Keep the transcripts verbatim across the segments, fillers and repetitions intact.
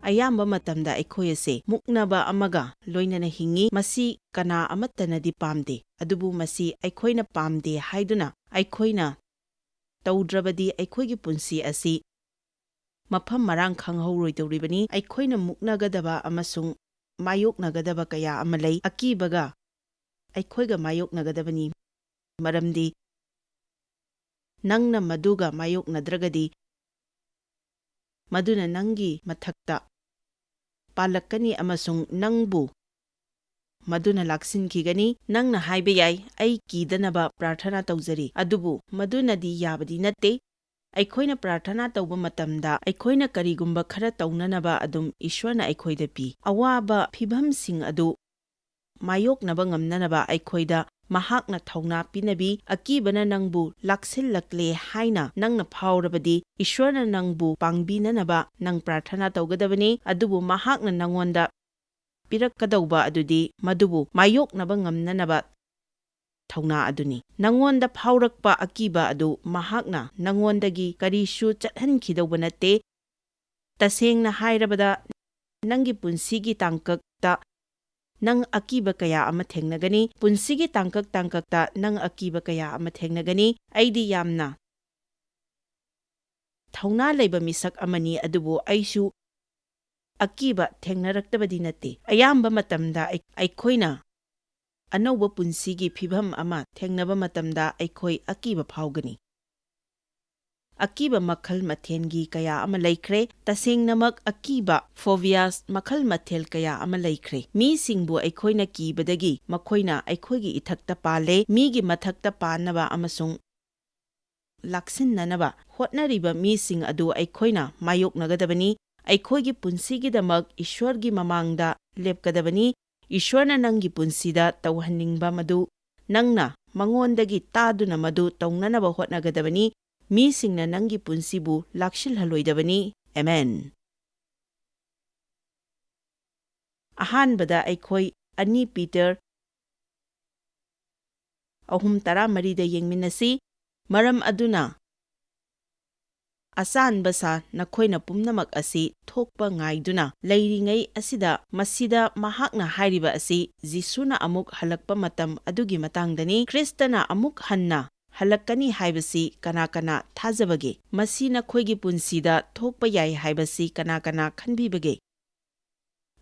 ꯑꯌꯥꯝꯕ ꯃꯇꯝꯗ ꯑꯩꯈꯣꯏ ꯑꯁꯤ ꯃꯨꯛꯅꯕ ꯑꯃꯒ ꯂꯣꯏꯅꯅ ꯍꯤꯡꯉꯤ꯫ ꯃꯁꯤ ꯀꯅꯥ ꯑꯃꯠꯇꯅꯗꯤ ꯄꯥꯝꯗꯦ, ꯑꯗꯨꯕꯨ ꯃꯁꯤ ꯑꯩꯈꯣꯏꯅ ꯄꯥꯝꯗꯦ ꯍꯥꯏꯗꯨꯅ ꯑꯩꯈꯣꯏꯅ ꯇꯧꯗ꯭ꯔꯕꯗꯤ ꯑꯩꯈꯣꯏꯒꯤ ꯄꯨꯟꯁꯤ ꯑꯁꯤ ꯃꯐꯝ ꯃꯔꯥꯡ ꯈꯪꯍꯧꯔꯣꯏꯗꯧꯔꯤꯕꯅꯤ꯫ ꯑꯩꯈꯣꯏꯅ ꯃꯨꯛꯅꯒꯗꯕ ꯑꯃꯁꯨꯡ ꯃꯥꯌꯣꯛꯅꯒꯗꯕ ꯀꯌꯥ ꯑꯃ ꯂꯩ꯫ ꯑꯀꯤꯕꯒ ꯑꯩꯈꯣꯏꯒ ꯃꯥꯌꯣꯛꯅꯒꯗꯕꯅꯤ, ꯃꯔꯝꯗꯤ ꯅꯪꯅ ꯃꯗꯨꯒ ꯃꯥꯌꯣꯛꯅꯗ꯭ꯔꯒꯗꯤ, ꯃꯗꯨꯅ ꯅꯪꯒꯤ ꯃꯊꯛꯇ ꯄꯥꯜꯂꯛꯀꯅꯤ ꯑꯃꯁꯨꯡ ꯅꯪꯕꯨ ꯃꯗꯨꯅ ꯂꯥꯛꯁꯤꯟꯈꯤꯒꯅꯤ꯫ ꯅꯪꯅ ꯍꯥꯏꯕ ꯌꯥꯏ, "ꯑꯩ ꯀꯤꯗꯅꯕ ꯄ꯭ꯔꯥꯔꯊꯅꯥ ꯇꯧꯖꯔꯤ," ꯑꯗꯨꯕꯨ ꯃꯗꯨꯅꯗꯤ ꯌꯥꯕꯗꯤ ꯅꯠꯇꯦ꯫ ꯑꯩꯈꯣꯏꯅ ꯄ꯭ꯔꯥꯔꯊꯅꯥ ꯇꯧꯕ ꯃꯇꯝꯗ, ꯑꯩꯈꯣꯏꯅ ꯀꯔꯤꯒꯨꯝꯕ ꯈꯔ ꯇꯧꯅꯅꯕ ꯑꯗꯨꯝ ꯏꯁ꯭ꯋꯔꯅ ꯑꯩꯈꯣꯏꯗ ꯄꯤ꯫ ꯑꯋꯥꯕ ꯐꯤꯚꯝꯁꯤꯡ ꯑꯗꯨ ꯃꯥꯌꯣꯛꯅꯕ ꯉꯝꯅꯅꯕ ꯑꯩꯈꯣꯏꯗ ꯃꯍꯥꯛꯅ ꯊꯧꯅꯥ ꯄꯤꯅꯕꯤ꯫ ꯑꯀꯤꯕꯅ ꯅꯪꯕꯨ ꯂꯥꯛꯁꯤꯜꯂꯛꯂꯦ ꯍꯥꯏꯅ ꯅꯪꯅ ꯐꯥꯎꯔꯕꯗꯤ, ꯏꯁ꯭ꯋꯔꯅ ꯅꯪꯕꯨ ꯄꯥꯡꯕꯤꯅꯅꯕ ꯅꯪ ꯄ꯭ꯔꯥꯔꯊꯅꯥ ꯇꯧꯒꯗꯕꯅꯤ, ꯑꯗꯨꯕꯨ ꯃꯍꯥꯛꯅ ꯅꯪꯉꯣꯟꯗ ꯄꯤꯔꯛꯀꯗꯧꯕ ꯑꯗꯨꯗꯤ ꯃꯗꯨꯕꯨ ꯃꯥꯌꯣꯛꯅꯕ ꯉꯝꯅꯅꯕ ꯊꯧꯅꯥ ꯑꯗꯨꯅꯤ꯫ ꯅꯪꯉꯣꯟꯗ ꯐꯥꯎꯔꯛꯄ ꯑꯀꯤꯕ ꯑꯗꯨ ꯃꯍꯥꯛꯅ ꯅꯪꯉꯣꯟꯗꯒꯤ ꯀꯔꯤꯁꯨ ꯆꯠꯍꯟꯈꯤꯗꯧꯕ ꯅꯠꯇꯦ꯫ ꯇꯁꯦꯡꯅ ꯍꯥꯏꯔꯕꯗ, ꯅꯪꯒꯤ ꯄꯨꯟꯁꯤꯒꯤ ꯇꯥꯡꯀꯛꯇ ꯅꯪ ꯑꯀꯤꯕ ꯀꯌꯥ ꯑꯃ ꯊꯦꯡꯅꯒꯅꯤ꯫ ꯄꯨꯟꯁꯤꯒꯤ ꯇꯥꯡꯀꯛ ꯇꯥꯡꯀꯛꯇ ꯅꯪ ꯑꯀꯤꯕ ꯀꯌꯥ ꯑꯃ ꯊꯦꯡꯅꯒꯅꯤ꯫ ꯑꯩꯗꯤ ꯌꯥꯝꯅ ꯊꯧꯅꯥ ꯂꯩꯕ ꯃꯤꯁꯛ ꯑꯃꯅꯤ, ꯑꯗꯨꯕꯨ ꯑꯩꯁꯨ ꯑꯀꯤꯕ ꯊꯦꯡꯅꯔꯛꯇꯕꯗꯤ ꯅꯠꯇꯦ꯫ ꯑꯌꯥꯝꯕ ꯃꯇꯝꯗ ꯑꯩ-, ꯑꯩꯈꯣꯏꯅ ꯑꯅꯧꯕ ꯄꯨꯟꯁꯤꯒꯤ ꯐꯤꯚꯝ ꯑꯃ ꯊꯦꯡꯅꯕ ꯃꯇꯝꯗ ꯑꯩꯈꯣꯏ ꯑꯀꯤꯕ ꯐꯥꯎꯒꯅꯤ꯫ ꯑꯀꯤꯕ ꯃꯈꯜ ꯃꯊꯦꯜꯒꯤ ꯀꯌꯥ ꯑꯃ ꯂꯩꯈ꯭ꯔꯦ꯫ ꯇꯁꯦꯡꯅꯃꯛ, ꯑꯀꯤꯕ, phobias, ꯃꯈꯜ ꯃꯊꯦꯜ ꯀꯌꯥ ꯑꯃ ꯂꯩꯈ꯭ꯔꯦ꯫ ꯃꯤꯁꯤꯡꯕꯨ ꯑꯩꯈꯣꯏꯅ ꯀꯤꯕꯗꯒꯤ ꯃꯈꯣꯏꯅ ꯑꯩꯈꯣꯏꯒꯤ ꯏꯊꯛꯇ ꯄꯥꯜꯂꯦ꯫ ꯃꯤꯒꯤ ꯃꯊꯛꯇ ꯄꯥꯟꯅꯕ ꯑꯃꯁꯨꯡ ꯂꯥꯛꯁꯤꯟꯅꯅꯕ ꯍꯣꯠꯅꯔꯤꯕ ꯃꯤꯁꯤꯡ ꯑꯗꯨ ꯑꯩꯈꯣꯏꯅ ꯃꯥꯌꯣꯛꯅꯒꯗꯕꯅꯤ꯫ ꯑꯩꯈꯣꯏꯒꯤ ꯄꯨꯟꯁꯤꯒꯤꯗꯃꯛ ꯏꯁ꯭ꯋꯔꯒꯤ ꯃꯃꯥꯡꯗ ꯂꯦꯞꯀꯗꯕꯅꯤ꯫ ꯏꯁ꯭ꯋꯔꯅ ꯅꯪꯒꯤ ꯄꯨꯟꯁꯤꯗ ꯇꯧꯍꯟꯅꯤꯡꯕ ꯃꯗꯨ ꯅꯪꯅ ꯃꯉꯣꯟꯗꯒꯤ ꯇꯥꯗꯨꯅ ꯃꯗꯨ ꯇꯧꯅꯅꯕ ꯍꯣꯠꯅꯒꯗꯕꯅꯤ꯫ ꯃꯤꯁꯤꯡꯅ ꯅꯪꯒꯤ ꯄꯨꯟꯁꯤꯕꯨ ꯂꯥꯛꯁꯤꯜꯍꯜꯂꯣꯏꯗꯕꯅꯤ꯫ ꯑꯦꯃꯦꯟ꯫ ꯑꯍꯥꯟꯕꯗ ꯑꯩꯈꯣꯏ ꯑꯅꯤ ꯄꯤꯇꯔ ꯑꯍꯨꯝ ꯇꯔꯥꯃꯔꯤꯗ ꯌꯦꯡꯃꯤꯟꯅꯁꯤ꯫ ꯃꯔꯝ ꯑꯗꯨꯅ ꯑꯆꯥꯟꯕ ꯁꯥ ꯅꯈꯣꯏꯅ ꯄꯨꯝꯅꯃꯛ ꯑꯁꯤ ꯊꯣꯛꯄ ꯉꯥꯏꯗꯨꯅ ꯂꯩꯔꯤꯉꯩ ꯑꯁꯤꯗ, ꯃꯁꯤꯗ ꯃꯍꯥꯛꯅ ꯍꯥꯏꯔꯤꯕ ꯑꯁꯤ ꯖꯤꯁꯨꯅ ꯑꯃꯨꯛ ꯍꯜꯂꯛꯄ ꯃꯇꯝ ꯑꯗꯨꯒꯤ ꯃꯇꯥꯡꯗꯅꯤ꯫ ꯈ꯭ꯔꯤꯁꯇꯅ ꯑꯃꯨꯛ ꯍꯟꯅ ꯍꯜꯂꯛꯀꯅꯤ ꯍꯥꯏꯕꯁꯤ ꯀꯅꯥ ꯀꯅꯥ ꯊꯥꯖꯕꯒꯦ? ꯃꯁꯤ ꯅꯈꯣꯏꯒꯤ ꯄꯨꯟꯁꯤꯗ ꯊꯣꯛꯄ ꯌꯥꯏ ꯍꯥꯏꯕꯁꯤ ꯀꯅꯥ ꯀꯅꯥ ꯈꯟꯕꯤꯕꯒꯦ?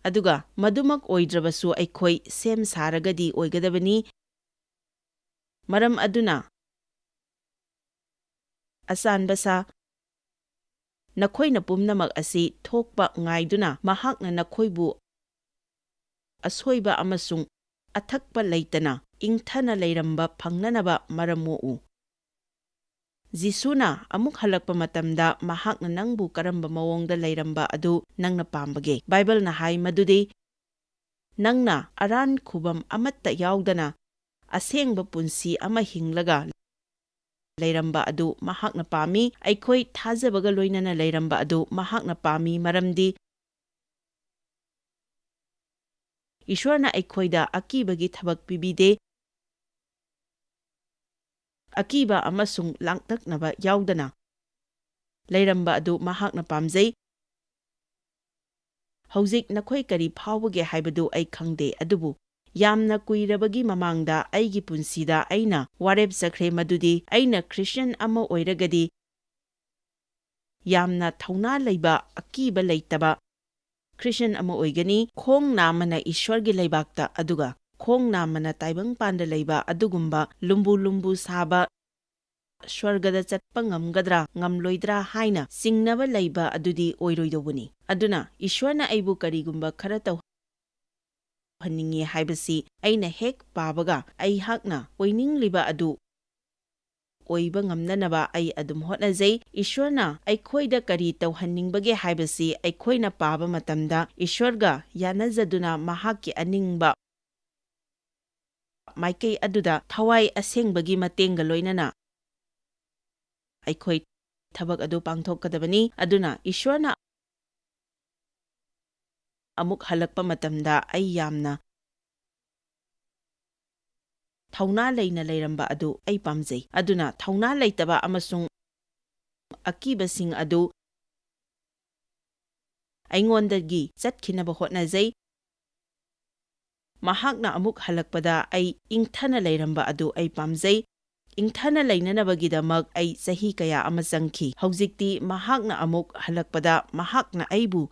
ꯑꯗꯨꯒ ꯃꯗꯨꯃꯛ ꯑꯣꯏꯗ꯭ꯔꯕꯁꯨ ꯑꯩꯈꯣꯏ ꯁꯦꯝ ꯁꯥꯔꯒꯗꯤ ꯑꯣꯏꯒꯗꯕꯅꯤ꯫ ꯃꯔꯝ ꯑꯗꯨꯅ, ꯑꯆꯥꯟꯕ ꯁꯥ, ꯅꯈꯣꯏꯅ ꯄꯨꯝꯅꯃꯛ ꯑꯁꯤ ꯊꯣꯛꯄ ꯉꯥꯏꯗꯨꯅ ꯃꯍꯥꯛꯅ ꯅꯈꯣꯏꯕꯨ ꯑꯁꯣꯏꯕ ꯑꯃꯁꯨꯡ ꯑꯊꯛꯄ ꯂꯩꯇꯅ ꯏꯪꯊꯅ ꯂꯩꯔꯝꯕ ꯐꯪꯅꯅꯕ ꯃꯔꯝ ꯃꯣꯛꯎ꯫ ꯖꯤꯁꯨꯅ ꯑꯃꯨꯛ ꯍꯜꯂꯛꯄ ꯃꯇꯝꯗ ꯃꯍꯥꯛꯅ ꯅꯪꯕꯨ ꯀꯔꯝꯕ ꯃꯑꯣꯡꯗ ꯂꯩꯔꯝꯕ ꯑꯗꯨ ꯅꯪꯅ ꯄꯥꯝꯕꯒꯦ? ꯕꯥꯏꯕꯜꯅ ꯍꯥꯏ ꯃꯗꯨꯗꯤ, ꯅꯪꯅ ꯑꯔꯥꯟ ꯈꯨꯕꯝ ꯑꯃꯠꯇ ꯌꯥꯎꯗꯅ ꯑꯁꯦꯡꯕ ꯄꯨꯟꯁꯤ ꯑꯃ ꯍꯤꯡꯂꯒ ꯂꯩꯔꯝꯕ ꯑꯗꯨ ꯃꯍꯥꯛꯅ ꯄꯥꯝꯃꯤ꯫ ꯑꯩꯈꯣꯏ ꯊꯥꯖꯕꯒ ꯂꯣꯏꯅꯅ ꯂꯩꯔꯝꯕ ꯑꯗꯨ ꯃꯍꯥꯛꯅ ꯄꯥꯝꯃꯤ, ꯃꯔꯝꯗꯤ ꯏꯁ꯭ꯋꯔꯅ ꯑꯩꯈꯣꯏꯗ ꯑꯀꯤꯕꯒꯤ ꯊꯕꯛ ꯄꯤꯕꯤꯗꯦ꯫ ꯑꯀꯤꯕ ꯑꯃꯁꯨꯡ ꯂꯥꯡꯇꯛꯅꯕ ꯌꯥꯎꯗꯅ ꯂꯩꯔꯝꯕ ꯑꯗꯨ ꯃꯍꯥꯛꯅ ꯄꯥꯝꯖꯩ꯫ ꯍꯧꯖꯤꯛ ꯅꯈꯣꯏ ꯀꯔꯤ ꯐꯥꯎꯕꯒꯦ ꯍꯥꯏꯕꯗꯨ ꯑꯩ ꯈꯪꯗꯦ, ꯑꯗꯨꯕꯨ ꯌꯥꯝꯅ ꯀꯨꯏꯔꯕꯒꯤ ꯃꯃꯥꯡꯗ ꯑꯩꯒꯤ ꯄꯨꯟꯁꯤꯗ ꯑꯩꯅ ꯋꯥꯔꯦꯞ ꯆꯠꯈ꯭ꯔꯦ ꯃꯗꯨꯗꯤ ꯑꯩꯅ ꯈ꯭ꯔꯤꯁꯇꯤꯌꯥꯟ ꯑꯃ ꯑꯣꯏꯔꯒꯗꯤ ꯌꯥꯝꯅ ꯊꯧꯅꯥ ꯂꯩꯕ, ꯑꯀꯤꯕ ꯂꯩꯇꯕ ꯈ꯭ꯔꯤꯁꯇꯤꯌꯥꯟ ꯑꯃ ꯑꯣꯏꯒꯅꯤ꯫ ꯈꯣꯡ ꯅꯥꯝꯃꯅ ꯏꯁ꯭ꯋꯔꯒꯤ ꯂꯩꯕꯥꯛꯇ, ꯑꯗꯨꯒ ꯈꯣꯡ ꯅꯥꯝꯃꯅ ꯇꯥꯏꯕꯪꯄꯥꯟꯗ ꯂꯩꯕ ꯑꯗꯨꯒꯨꯝꯕ ꯂꯨꯝꯕꯨ ꯂꯨꯝꯕꯨ ꯁꯥꯕ ꯁ꯭ꯋꯔꯒꯗ ꯆꯠꯄ ꯉꯝꯒꯗ꯭ꯔꯥ ꯉꯝꯂꯣꯏꯗ꯭ꯔꯥ ꯍꯥꯏꯅ ꯆꯤꯡꯅꯕ ꯂꯩꯕ ꯑꯗꯨꯗꯤ ꯑꯣꯏꯔꯣꯏꯗꯧꯕꯅꯤ꯫ ꯑꯗꯨꯅ ꯏꯁ꯭ꯋꯔꯅ ꯑꯩꯕꯨ ꯀꯔꯤꯒꯨꯝꯕ ꯈꯔ ꯇꯧꯍꯟꯅꯤꯡꯉꯤ ꯍꯥꯏꯕꯁꯤ ꯑꯩꯅ ꯍꯦꯛ ꯄꯥꯕꯒ ꯑꯩꯍꯥꯛꯅ ꯑꯣꯏꯅꯤꯡꯂꯤꯕ ꯑꯗꯨ ꯑꯣꯏꯕ ꯉꯝꯅꯅꯕ ꯑꯩ ꯑꯗꯨꯝ ꯍꯣꯠꯅꯖꯩ꯫ ꯏꯁ꯭ꯋꯔꯅ ꯑꯩꯈꯣꯏꯗ ꯀꯔꯤ ꯇꯧꯍꯟꯅꯤꯡꯕꯒꯦ ꯍꯥꯏꯕꯁꯤ ꯑꯩꯈꯣꯏꯅ ꯄꯥꯕ ꯃꯇꯝꯗ ꯏꯁ꯭ꯋꯔꯒ ꯌꯥꯅꯖꯗꯨꯅ ꯃꯍꯥꯛꯀꯤ ꯑꯅꯤꯡꯕ ꯃꯥꯏꯀꯩ ꯑꯗꯨꯗ ꯊꯋꯥꯏ ꯑꯁꯦꯡꯕꯒꯤ ꯃꯇꯦꯡꯒ ꯂꯣꯏꯅꯅ ꯑꯩꯈꯣꯏ ꯊꯕꯛ ꯑꯗꯨ ꯄꯥꯡꯊꯣꯛꯀꯗꯕꯅꯤ꯫ ꯑꯗꯨꯅ ꯏꯁ꯭ꯋꯔꯅ ꯑꯃꯨꯛ ꯍꯜꯂꯛꯄ ꯃꯇꯝꯗ ꯑꯩ ꯌꯥꯝꯅ ꯊꯧꯅꯥ ꯂꯩꯅ ꯂꯩꯔꯝꯕ ꯑꯗꯨ ꯑꯩ ꯄꯥꯝꯖꯩ꯫ ꯑꯗꯨꯅ ꯊꯧꯅꯥ ꯂꯩꯇꯕ ꯑꯃꯁꯨꯡ ꯑꯀꯤꯕꯁꯤꯡ ꯑꯗꯨ ꯑꯩꯉꯣꯟꯗꯒꯤ ꯆꯠꯈꯤꯅꯕ ꯍꯣꯠꯅꯖꯩ꯫ ꯃꯍꯥꯛꯅ ꯑꯃꯨꯛ ꯍꯜꯂꯛꯄꯗ ꯑꯩ ꯏꯪꯊꯅ ꯂꯩꯔꯝꯕ ꯑꯗꯨ ꯑꯩ ꯄꯥꯝꯖꯩ꯫ ꯏꯪꯊꯅ ꯂꯩꯅꯅꯕꯒꯤꯗꯃꯛ ꯑꯩ ꯆꯍꯤ ꯀꯌꯥ ꯑꯃ ꯆꯪꯈꯤ꯫ ꯍꯧꯖꯤꯛꯇꯤ ꯃꯍꯥꯛꯅ ꯑꯃꯨꯛ ꯍꯜꯂꯛꯄꯗ ꯃꯍꯥꯛꯅ ꯑꯩꯕꯨ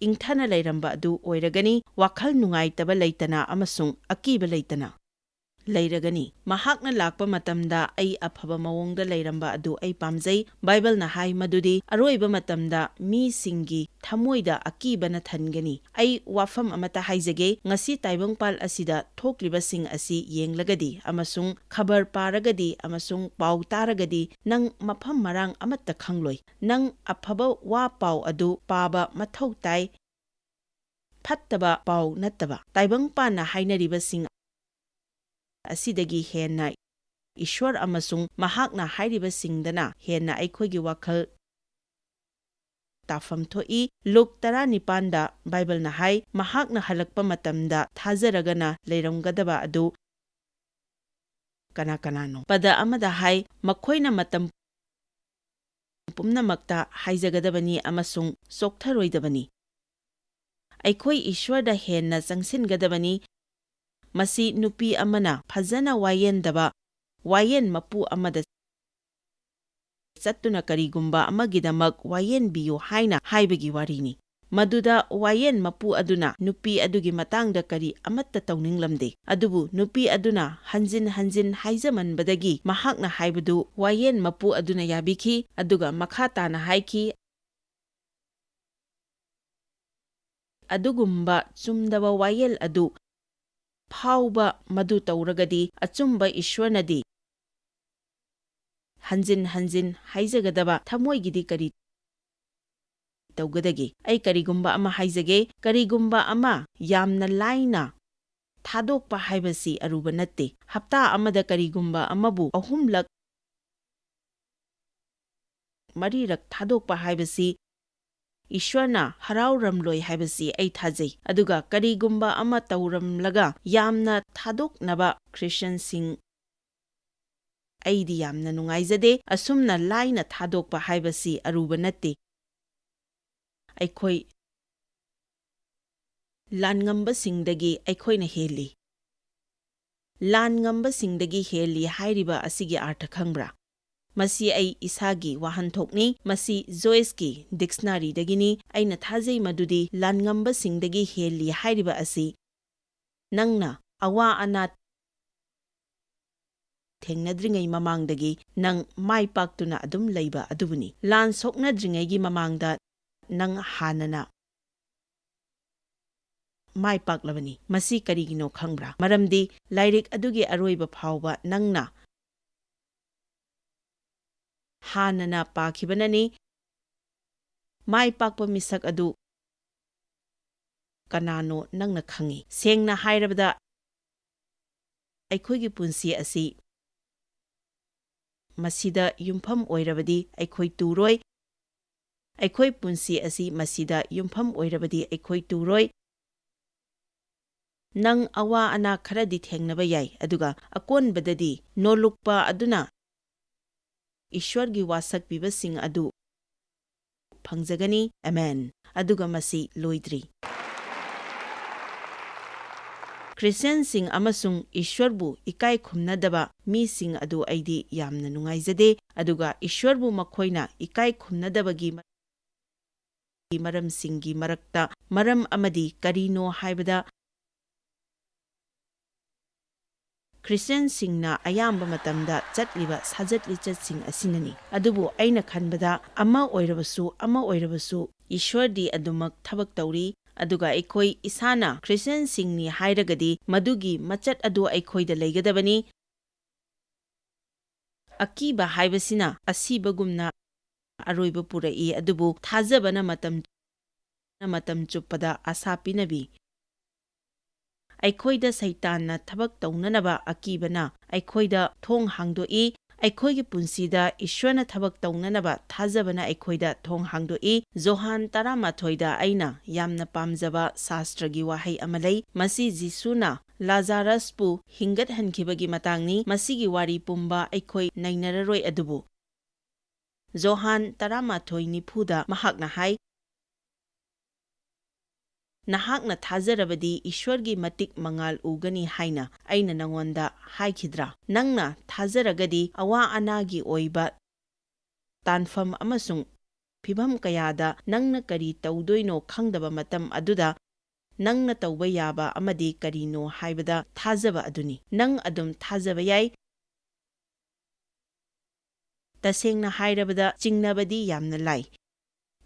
ꯏꯪꯊꯅ ꯂꯩꯔꯝꯕ ꯑꯗꯨ ꯑꯣꯏꯔꯒꯅꯤ, ꯋꯥꯈꯜ ꯅꯨꯡꯉꯥꯏꯇꯕ ꯂꯩꯇꯅ ꯑꯃꯁꯨꯡ ꯑꯀꯤꯕ ꯂꯩꯇꯅ ꯂꯩꯔꯒꯅꯤ꯫ ꯃꯍꯥꯛꯅ ꯂꯥꯛꯄ ꯃꯇꯝꯗ ꯑꯩ ꯑꯐꯕ ꯃꯑꯣꯡꯗ ꯂꯩꯔꯝꯕ ꯑꯗꯨ ꯑꯩ ꯄꯥꯝꯖꯩ꯫ ꯕꯥꯏꯕꯜꯅ ꯍꯥꯏ ꯃꯗꯨꯗꯤ ꯑꯔꯣꯏꯕ ꯃꯇꯝꯗ ꯃꯤꯁꯤꯡꯒꯤ ꯊꯃꯣꯏꯗ ꯑꯀꯤꯕꯅ ꯊꯟꯒꯅꯤ꯫ ꯑꯩ ꯋꯥꯐꯝ ꯑꯃꯠꯇ ꯍꯥꯏꯖꯒꯦ, ꯉꯁꯤ ꯇꯥꯏꯕꯪꯄꯥꯜ ꯑꯁꯤꯗ ꯊꯣꯛꯂꯤꯕꯁꯤꯡ ꯑꯁꯤ ꯌꯦꯡꯂꯒꯗꯤ ꯑꯃꯁꯨꯡ ꯈꯕꯔ ꯄꯥꯔꯒꯗꯤ ꯑꯃꯁꯨꯡ ꯄꯥꯎ ꯇꯥꯔꯒꯗꯤ ꯅꯪ ꯃꯐꯝ ꯃꯔꯥꯡ ꯑꯃꯠꯇ ꯈꯪꯂꯣꯏ꯫ ꯅꯪ ꯑꯐꯕ ꯋꯥ ꯄꯥꯎ ꯑꯗꯨ ꯄꯥꯕ ꯃꯊꯧ ꯇꯥꯏ, ꯐꯠꯇꯕ ꯄꯥꯎ ꯅꯠꯇꯕ꯫ ꯇꯥꯏꯕꯪꯄꯥꯟꯅ ꯍꯥꯏꯅꯔꯤꯕꯁꯤꯡ ꯑꯁꯤꯗꯒꯤ ꯍꯦꯟꯅ ꯏꯁ꯭ꯋꯔ ꯑꯃꯁꯨꯡ ꯃꯍꯥꯛꯅ ꯍꯥꯏꯔꯤꯕꯁꯤꯡꯗꯅ ꯍꯦꯟꯅ ꯑꯩꯈꯣꯏꯒꯤ ꯋꯥꯈꯜ ꯇꯥꯐꯝ ꯊꯣꯛꯏ꯫ ꯂꯨꯛ ꯇꯔꯥꯅꯤꯄꯥꯟꯗ ꯕꯥꯏꯕꯜꯅ ꯍꯥꯏ, ꯃꯍꯥꯛꯅ ꯍꯜꯂꯛꯄ ꯃꯇꯝꯗ ꯊꯥꯖꯔꯒꯅ ꯂꯩꯔꯝꯒꯗꯕ ꯑꯗꯨ ꯀꯅꯥ ꯀꯅꯥꯅꯣ? ꯄꯗ ꯑꯃꯗ ꯍꯥꯏ, ꯃꯈꯣꯏꯅ ꯃꯇꯝ ꯄꯨꯝꯅꯃꯛꯇ ꯍꯥꯏꯖꯒꯗꯕꯅꯤ ꯑꯃꯁꯨꯡ ꯆꯣꯛꯊꯔꯣꯏꯗꯕꯅꯤ꯫ ꯑꯩꯈꯣꯏ ꯏꯁ꯭ꯋꯔꯗ ꯍꯦꯟꯅ ꯆꯪꯁꯤꯟꯒꯗꯕꯅꯤ꯫ ꯃꯁꯤ ꯅꯨꯄꯤ ꯑꯃꯅ ꯐꯖꯅ ꯋꯥꯌꯦꯟꯗꯕ ꯋꯥꯌꯦꯟ ꯃꯄꯨ ꯑꯃꯗ ꯆꯠꯇꯨꯅ ꯀꯔꯤꯒꯨꯝꯕ ꯑꯃꯒꯤꯗꯃꯛ ꯋꯥꯌꯦꯟꯕꯤꯌꯨ ꯍꯥꯏꯅ ꯍꯥꯏꯕꯒꯤ ꯋꯥꯔꯤꯅꯤ꯫ ꯃꯗꯨꯗ ꯋꯥꯌꯦꯟ ꯃꯄꯨ ꯑꯗꯨꯅ ꯅꯨꯄꯤ ꯑꯗꯨꯒꯤ ꯃꯇꯥꯡꯗ ꯀꯔꯤ ꯑꯃꯠꯇ ꯇꯧꯅꯤꯡꯂꯝꯗꯦ꯫ ꯑꯗꯨꯕꯨ ꯅꯨꯄꯤ ꯑꯗꯨꯅ ꯍꯟꯖꯤꯟ ꯍꯟꯖꯤꯟ ꯍꯥꯏꯖꯃꯟꯕꯗꯒꯤ ꯃꯍꯥꯛꯅ ꯍꯥꯏꯕꯗꯨ ꯋꯥꯌꯦꯟ ꯃꯄꯨ ꯑꯗꯨꯅ ꯌꯥꯕꯤꯈꯤ, ꯑꯗꯨꯒ ꯃꯈꯥ ꯇꯥꯅ ꯍꯥꯏꯈꯤ, "ꯑꯗꯨꯒꯨꯝꯕ ꯆꯨꯝꯗꯕ ꯋꯥꯌꯦꯜ ꯑꯗꯨ ꯐꯥꯎꯕ ꯃꯗꯨ ꯇꯧꯔꯒꯗꯤ ꯑꯆꯨꯝꯕ ꯏꯁ꯭ꯋꯔꯅꯗꯤ ꯍꯟꯖꯤꯟ ꯍꯟꯖꯤꯟ ꯍꯥꯏꯖꯒꯗꯕ ꯊꯃꯣꯏꯒꯤꯗꯤ ꯀꯔꯤ ꯇꯧꯒꯗꯒꯦ?" ꯑꯩ ꯀꯔꯤꯒꯨꯝꯕ ꯑꯃ ꯍꯥꯏꯖꯒꯦ, ꯀꯔꯤꯒꯨꯝꯕ ꯑꯃ ꯌꯥꯝꯅ ꯂꯥꯏꯅ ꯊꯥꯗꯣꯛꯄ ꯍꯥꯏꯕꯁꯤ ꯑꯔꯨꯕ ꯅꯠꯇꯦ꯫ ꯍꯞꯇꯥ ꯑꯃꯗ ꯀꯔꯤꯒꯨꯝꯕ ꯑꯃꯕꯨ ꯑꯍꯨꯝꯂꯛ, ꯃꯔꯤꯔꯛ ꯊꯥꯗꯣꯛꯄ ꯍꯥꯏꯕꯁꯤ ꯏꯁ꯭ꯋꯔꯅ ꯍꯔꯥꯎꯔꯝꯂꯣꯏ ꯍꯥꯏꯕꯁꯤ ꯑꯩ ꯊꯥꯖꯩ꯫ ꯑꯗꯨꯒ ꯀꯔꯤꯒꯨꯝꯕ ꯑꯃ ꯇꯧꯔꯝꯂꯒ ꯌꯥꯝꯅ ꯊꯥꯗꯣꯛꯅꯕ ꯈ꯭ꯔꯤꯁꯇꯤꯌꯥꯟꯁꯤꯡ ꯑꯩꯗꯤ ꯌꯥꯝꯅ ꯅꯨꯡꯉꯥꯏꯖꯗꯦ꯫ ꯑꯁꯨꯝꯅ ꯂꯥꯏꯅ ꯊꯥꯗꯣꯛꯄ ꯍꯥꯏꯕꯁꯤ ꯑꯔꯨꯕ ꯅꯠꯇꯦ꯫ ꯑꯩꯈꯣꯏ ꯂꯥꯟꯉꯝꯕꯁꯤꯡꯗꯒꯤ ꯑꯩꯈꯣꯏꯅ ꯍꯦꯜꯂꯤ꯫ ꯂꯥꯟꯉꯝꯕꯁꯤꯡꯗꯒꯤ ꯍꯦꯜꯂꯤ ꯍꯥꯏꯔꯤꯕ ꯑꯁꯤꯒꯤ ꯑꯥꯔꯊ ꯈꯪꯕ꯭ꯔꯥ? ꯃꯁꯤ ꯑꯩ ꯏꯁꯥꯒꯤ ꯋꯥꯍꯟꯊꯣꯛꯅꯤ, ꯃꯁꯤ ꯖꯣꯏꯁꯀꯤ ꯗꯤꯛꯁꯅꯥꯔꯤꯗꯒꯤꯅꯤ꯫ ꯑꯩꯅ ꯊꯥꯖꯩ ꯃꯗꯨꯗꯤ ꯂꯥꯟꯉꯝꯕꯁꯤꯡꯗꯒꯤ ꯍꯦꯜꯂꯤ ꯍꯥꯏꯔꯤꯕ ꯑꯁꯤ ꯅꯪꯅ ꯑꯋꯥ ꯑꯅꯥ ꯊꯦꯡꯅꯗ꯭ꯔꯤꯉꯩ ꯃꯃꯥꯡꯗꯒꯤ ꯅꯪ ꯃꯥꯏ ꯄꯥꯛꯇꯨꯅ ꯑꯗꯨꯝ ꯂꯩꯕ ꯑꯗꯨꯕꯨꯅꯤ꯫ ꯂꯥꯟ ꯁꯣꯛꯅꯗ꯭ꯔꯤꯉꯩꯒꯤ ꯃꯃꯥꯡꯗ ꯅꯪ ꯍꯥꯟꯅꯅ ꯃꯥꯏ ꯄꯥꯛꯂꯕꯅꯤ꯫ ꯃꯁꯤ ꯀꯔꯤꯒꯤꯅꯣ ꯈꯪꯕ꯭ꯔꯥ? ꯃꯔꯝꯗꯤ ꯂꯥꯏꯔꯤꯛ ꯑꯗꯨꯒꯤ ꯑꯔꯣꯏꯕ ꯐꯥꯎꯕ ꯅꯪꯅ ꯍꯥꯟꯅꯅ ꯄꯥꯈꯤꯕꯅꯅꯤ꯫ ꯃꯥꯏ ꯄꯥꯛꯄ ꯃꯤꯁꯛ ꯑꯗꯨ ꯀꯅꯥꯅꯣ ꯅꯪꯅ ꯈꯪꯏ꯫ ꯁꯦꯡꯅ ꯍꯥꯏꯔꯕꯗ, ꯑꯩꯈꯣꯏꯒꯤ ꯄꯨꯟꯁꯤ ꯑꯁꯤ ꯃꯁꯤꯗ ꯌꯨꯝꯐꯝ ꯑꯣꯏꯔꯕꯗꯤ ꯑꯩꯈꯣꯏ ꯇꯨꯔꯣꯏ꯫ ꯑꯩꯈꯣꯏ ꯄꯨꯟꯁꯤ ꯑꯁꯤ ꯃꯁꯤꯗ ꯌꯨꯝꯐꯝ ꯑꯣꯏꯔꯕꯗꯤ ꯑꯩꯈꯣꯏ ꯇꯨꯔꯣꯏ꯫ ꯅꯪ ꯑꯋꯥ ꯑꯅꯥ ꯈꯔꯗꯤ ꯊꯦꯡꯅꯕ ꯌꯥꯏ, ꯑꯗꯨꯒ ꯑꯀꯣꯟꯕꯗꯗꯤ ꯅꯣꯜꯂꯨꯛꯄ ꯑꯗꯨꯅ ꯏꯁ꯭ꯋꯔꯒꯤ ꯋꯥꯁꯛ ꯄꯤꯕꯁꯤꯡ ꯑꯗꯨ ꯐꯪꯖꯒꯅꯤ꯫ ꯑꯃꯦꯟ꯫ ꯑꯗꯨꯒ ꯃꯁꯤ ꯂꯣꯏꯗ꯭ꯔꯤ꯫ ꯈ꯭ꯔꯤꯁꯇꯤꯌꯥꯟꯁꯤꯡ ꯑꯃꯁꯨꯡ ꯏꯁ꯭ꯋꯔꯕꯨ ꯏꯀꯥꯏ ꯈꯨꯝꯅꯗꯕ ꯃꯤꯁꯤꯡ ꯑꯗꯨ ꯑꯩꯗꯤ ꯌꯥꯝꯅ ꯅꯨꯡꯉꯥꯏꯖꯗꯦ, ꯑꯗꯨꯒ ꯏꯁ꯭ꯋꯔꯕꯨ ꯃꯈꯣꯏꯅ ꯏꯀꯥꯏ ꯈꯨꯝꯅꯗꯕꯒꯤ ꯃꯔꯝꯁꯤꯡꯒꯤ ꯃꯔꯛꯇ ꯃꯔꯝ ꯑꯃꯗꯤ ꯀꯔꯤꯅꯣ ꯍꯥꯏꯕꯗ, ꯈ꯭ꯔꯤꯁꯇꯤꯌꯥꯟꯁꯤꯡꯅ ꯑꯌꯥꯝꯕ ꯃꯇꯝꯗ ꯆꯠꯂꯤꯕ ꯁꯥꯖꯠ ꯂꯤꯆꯠꯁꯤꯡ ꯑꯁꯤꯅꯅꯤ꯫ ꯑꯗꯨꯕꯨ ꯑꯩꯅ ꯈꯟꯕꯗ ꯑꯃ ꯑꯣꯏꯔꯕꯁꯨ, ꯑꯃ ꯑꯣꯏꯔꯕꯁꯨ, ꯏꯁ꯭ꯋꯔꯗꯤ ꯑꯗꯨꯃꯛ ꯊꯕꯛ ꯇꯧꯔꯤ, ꯑꯗꯨꯒ ꯑꯩꯈꯣꯏ ꯏꯁꯥꯅ ꯈ꯭ꯔꯤꯁꯇꯤꯌꯥꯟꯁꯤꯡꯅꯤ ꯍꯥꯏꯔꯒꯗꯤ ꯃꯗꯨꯒꯤ ꯃꯆꯠ ꯑꯗꯨ ꯑꯩꯈꯣꯏꯗ ꯂꯩꯒꯗꯕꯅꯤ꯫ ꯑꯀꯤꯕ ꯍꯥꯏꯕꯁꯤꯅ ꯑꯁꯤꯕꯒꯨꯝꯅ ꯑꯔꯣꯏꯕ ꯄꯨꯔꯛꯏ, ꯑꯗꯨꯕꯨ ꯊꯥꯖꯕꯅ ꯃꯇꯝ, ꯃꯇꯝ ꯆꯨꯞꯄꯗ ꯑꯥꯁꯥ ꯄꯤꯅꯕꯤ꯫ ꯑꯩꯈꯣꯏꯗ ꯁꯩꯇꯥꯟꯅ ꯊꯕꯛ ꯇꯧꯅꯅꯕ ꯑꯀꯤꯕꯅ ꯑꯩꯈꯣꯏꯗ ꯊꯣꯡ ꯍꯥꯡꯗꯣꯛꯏ, ꯑꯩꯈꯣꯏꯒꯤ ꯄꯨꯟꯁꯤꯗ ꯏꯁ꯭ꯋꯔꯅ ꯊꯕꯛ ꯇꯧꯅꯅꯕ ꯊꯥꯖꯕꯅ ꯑꯩꯈꯣꯏꯗ ꯊꯣꯡ ꯍꯥꯡꯗꯣꯛꯏ꯫ ꯖꯣꯍꯥꯟ ꯇꯔꯥꯃꯥꯊꯣꯏꯗ ꯑꯩꯅ ꯌꯥꯝꯅ ꯄꯥꯝꯖꯕ ꯁꯥꯁꯇ꯭ꯔꯒꯤ ꯋꯥꯍꯩ ꯑꯃ ꯂꯩ꯫ ꯃꯁꯤ ꯖꯤꯁꯨꯅ ꯂꯥꯖꯥꯔꯁꯄꯨ ꯍꯤꯡꯒꯠꯍꯟꯈꯤꯕꯒꯤ ꯃꯇꯥꯡꯅꯤ꯫ ꯃꯁꯤꯒꯤ ꯋꯥꯔꯤ ꯄꯨꯝꯕ ꯑꯩꯈꯣꯏ ꯅꯩꯅꯔꯔꯣꯏ, ꯑꯗꯨꯕꯨ ꯖꯣꯍꯥꯟ ꯇꯔꯥꯃꯥꯊꯣꯏ ꯅꯤꯐꯨꯗ ꯃꯍꯥꯛꯅ ꯍꯥꯏ, "ꯅꯍꯥꯛꯅ ꯊꯥꯖꯔꯕꯗꯤ ꯏꯁ꯭ꯋꯔꯒꯤ ꯃꯇꯤꯛ ꯃꯉꯥꯜ ꯎꯒꯅꯤ ꯍꯥꯏꯅ ꯑꯩꯅ ꯅꯉꯣꯟꯗ ꯍꯥꯏꯈꯤꯗ꯭ꯔꯥ? ꯅꯪꯅ ꯊꯥꯖꯔꯒꯗꯤ ꯑꯋꯥ ꯑꯅꯥꯒꯤ ꯑꯣꯏꯕ ꯇꯥꯟꯐꯝ ꯑꯃꯁꯨꯡ ꯐꯤꯚꯝ ꯀꯌꯥꯗ ꯅꯪꯅ ꯀꯔꯤ ꯇꯧꯗꯣꯏꯅꯣ ꯈꯪꯗꯕ ꯃꯇꯝ ꯑꯗꯨꯗ ꯅꯪꯅ ꯇꯧꯕ ꯌꯥꯕ ꯑꯃꯗꯤ ꯀꯔꯤꯅꯣ ꯍꯥꯏꯕꯗ ꯊꯥꯖꯕ ꯑꯗꯨꯅꯤ꯫ ꯅꯪ ꯑꯗꯨꯝ ꯊꯥꯖꯕ ꯌꯥꯏ꯫ ꯇꯁꯦꯡꯅ ꯍꯥꯏꯔꯕꯗ, ꯆꯤꯡꯅꯕꯗꯤ ꯌꯥꯝꯅ ꯂꯥꯏ꯫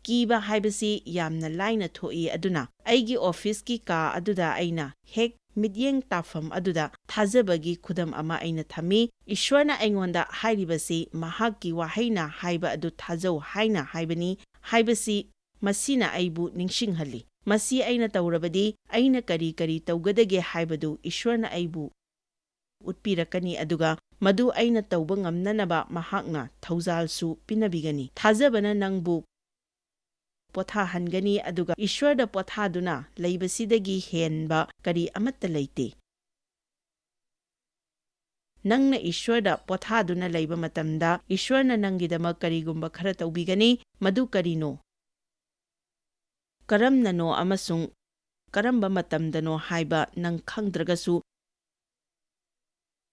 ꯀꯤꯕ ꯍꯥꯏꯕꯁꯤ ꯌꯥꯝꯅ ꯂꯥꯏꯅ ꯊꯣꯛꯏ꯫ ꯑꯗꯨꯅ ꯑꯩꯒꯤ ꯑꯣꯐꯤꯁꯀꯤ ꯀꯥ ꯑꯗꯨꯗ ꯑꯩꯅ ꯍꯦꯛ ꯃꯤꯠꯌꯦꯡ ꯇꯥꯐꯝ ꯑꯗꯨꯗ ꯊꯥꯖꯕꯒꯤ ꯈꯨꯗꯝ ꯑꯃ ꯑꯩꯅ ꯊꯝꯃꯤ꯫ ꯏꯁ꯭ꯋꯔꯅ ꯑꯩꯉꯣꯟꯗ ꯍꯥꯏꯔꯤꯕꯁꯤ ꯃꯍꯥꯛꯀꯤ ꯋꯥꯍꯩꯅ ꯍꯥꯏꯕ ꯑꯗꯨ ꯊꯥꯖꯧ ꯍꯥꯏꯅ ꯍꯥꯏꯕꯅꯤ ꯍꯥꯏꯕꯁꯤ ꯃꯁꯤꯅ ꯑꯩꯕꯨ ꯅꯤꯡꯁꯤꯡꯍꯜꯂꯤ꯫ ꯃꯁꯤ ꯑꯩꯅ ꯇꯧꯔꯕꯗꯤ ꯑꯩꯅ ꯀꯔꯤ ꯀꯔꯤ ꯇꯧꯒꯗꯒꯦ ꯍꯥꯏꯕꯗꯨ ꯏꯁ꯭ꯋꯔꯅ ꯑꯩꯕꯨ ꯎꯠꯄꯤꯔꯛꯀꯅꯤ, ꯑꯗꯨꯒ ꯃꯗꯨ ꯑꯩꯅ ꯇꯧꯕ ꯉꯝꯅꯅꯕ ꯃꯍꯥꯛꯅ ꯊꯧꯖꯥꯜꯁꯨ ꯄꯤꯅꯕꯤꯒꯅꯤ꯫ ꯊꯥꯖꯕꯅ ꯅꯪꯕꯨ ꯄꯣꯊꯥꯍꯟꯒꯅꯤ, ꯑꯗꯨꯒ ꯏꯁ꯭ꯋꯔꯗ ꯄꯣꯊꯥꯗꯨꯅ ꯂꯩꯕꯁꯤꯗꯒꯤ ꯍꯦꯟꯕ ꯀꯔꯤ ꯑꯃꯠꯇ ꯂꯩꯇꯦ꯫ ꯅꯪꯅ ꯏꯁ꯭ꯋꯔꯗ ꯄꯣꯊꯥꯗꯨꯅ ꯂꯩꯕ ꯃꯇꯝꯗ, ꯏꯁ꯭ꯋꯔꯅ ꯅꯪꯒꯤꯗꯃꯛ ꯀꯔꯤꯒꯨꯝꯕ ꯈꯔ ꯇꯧꯕꯤꯒꯅꯤ꯫ ꯃꯗꯨ ꯀꯔꯤꯅꯣ? ꯀꯔꯝꯅꯅꯣ ꯑꯃꯁꯨꯡ ꯀꯔꯝꯕ ꯃꯇꯝꯗꯅꯣ ꯍꯥꯏꯕ ꯅꯪ ꯈꯪꯗ꯭ꯔꯒꯁꯨ,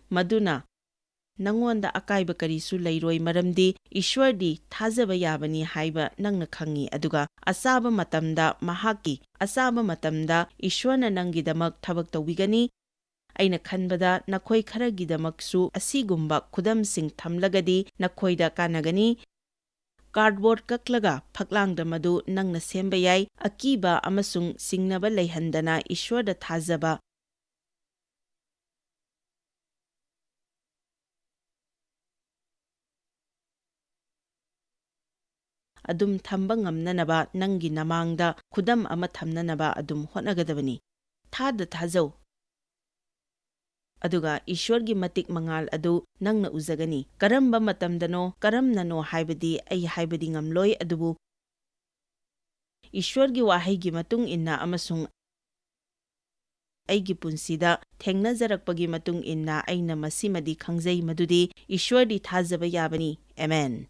ꯃꯗꯨꯅ ꯅꯉꯣꯟꯗ ꯑꯀꯥꯏꯕ ꯀꯔꯤꯁꯨ ꯂꯩꯔꯣꯏ, ꯃꯔꯝꯗꯤ ꯏꯁ꯭ꯋꯔꯗꯤ ꯊꯥꯖꯕ ꯌꯥꯕꯅꯤ ꯍꯥꯏꯕ ꯅꯪꯅ ꯈꯪꯏ, ꯑꯗꯨꯒ ꯑꯆꯥꯕ ꯃꯇꯝꯗ ꯃꯍꯥꯛꯀꯤ, ꯑꯆꯥꯕ ꯃꯇꯝꯗ ꯏꯁ꯭ꯋꯔꯅ ꯅꯪꯒꯤꯗꯃꯛ ꯊꯕꯛ ꯇꯧꯕꯤꯒꯅꯤ꯫ ꯑꯩꯅ ꯈꯟꯕꯗ ꯅꯈꯣꯏ ꯈꯔꯒꯤꯗꯃꯛꯁꯨ ꯑꯁꯤꯒꯨꯝꯕ ꯈꯨꯗꯝꯁꯤꯡ ꯊꯝꯂꯒꯗꯤ ꯅꯈꯣꯏꯗ ꯀꯥꯟꯅꯒꯅꯤ꯫ ꯀꯥꯔꯗꯕꯣꯔꯗ ꯀꯛꯂꯒ ꯐꯛꯂꯥꯡꯗ ꯃꯗꯨ ꯅꯪꯅ ꯁꯦꯝꯕ ꯌꯥꯏ꯫ ꯑꯀꯤꯕ ꯑꯃꯁꯨꯡ ꯆꯤꯡꯅꯕ ꯂꯩꯍꯟꯗꯅ ꯏꯁ꯭ꯋꯔꯗ ꯊꯥꯖꯕ ꯑꯗꯨꯝ ꯊꯝꯕ ꯉꯝꯅꯅꯕ ꯅꯪꯒꯤ ꯅꯃꯥꯡꯗ ꯈꯨꯗꯝ ꯑꯃ ꯊꯝꯅꯅꯕ ꯑꯗꯨꯝ ꯍꯣꯠꯅꯒꯗꯕꯅꯤ꯫ ꯊꯥꯗ ꯊꯥꯖꯧ꯫ ꯑꯗꯨꯒ ꯏꯁ꯭ꯋꯔꯒꯤ ꯃꯇꯤꯛ ꯃꯉꯥꯜ ꯑꯗꯨ ꯅꯪꯅ ꯎꯖꯒꯅꯤ꯫ ꯀꯔꯝꯕ ꯃꯇꯝꯗꯅꯣ, ꯀꯔꯝꯅꯅꯣ ꯍꯥꯏꯕꯗꯤ ꯑꯩ ꯍꯥꯏꯕꯗꯤ ꯉꯝꯂꯣꯏ, ꯑꯗꯨꯕꯨ ꯏꯁ꯭ꯋꯔꯒꯤ ꯋꯥꯍꯩꯒꯤ ꯃꯇꯨꯡ ꯏꯟꯅ ꯑꯃꯁꯨꯡ ꯑꯩꯒꯤ ꯄꯨꯟꯁꯤꯗ ꯊꯦꯡꯅꯖꯔꯛꯄꯒꯤ ꯃꯇꯨꯡ ꯏꯟꯅ ꯑꯩꯅ ꯃꯁꯤꯃꯗꯤ ꯈꯪꯖꯩ, ꯃꯗꯨꯗꯤ ꯏꯁ꯭ꯋꯔꯗꯤ ꯊꯥꯖꯕ ꯌꯥꯕꯅꯤ꯫ ꯑꯃꯦꯟ꯫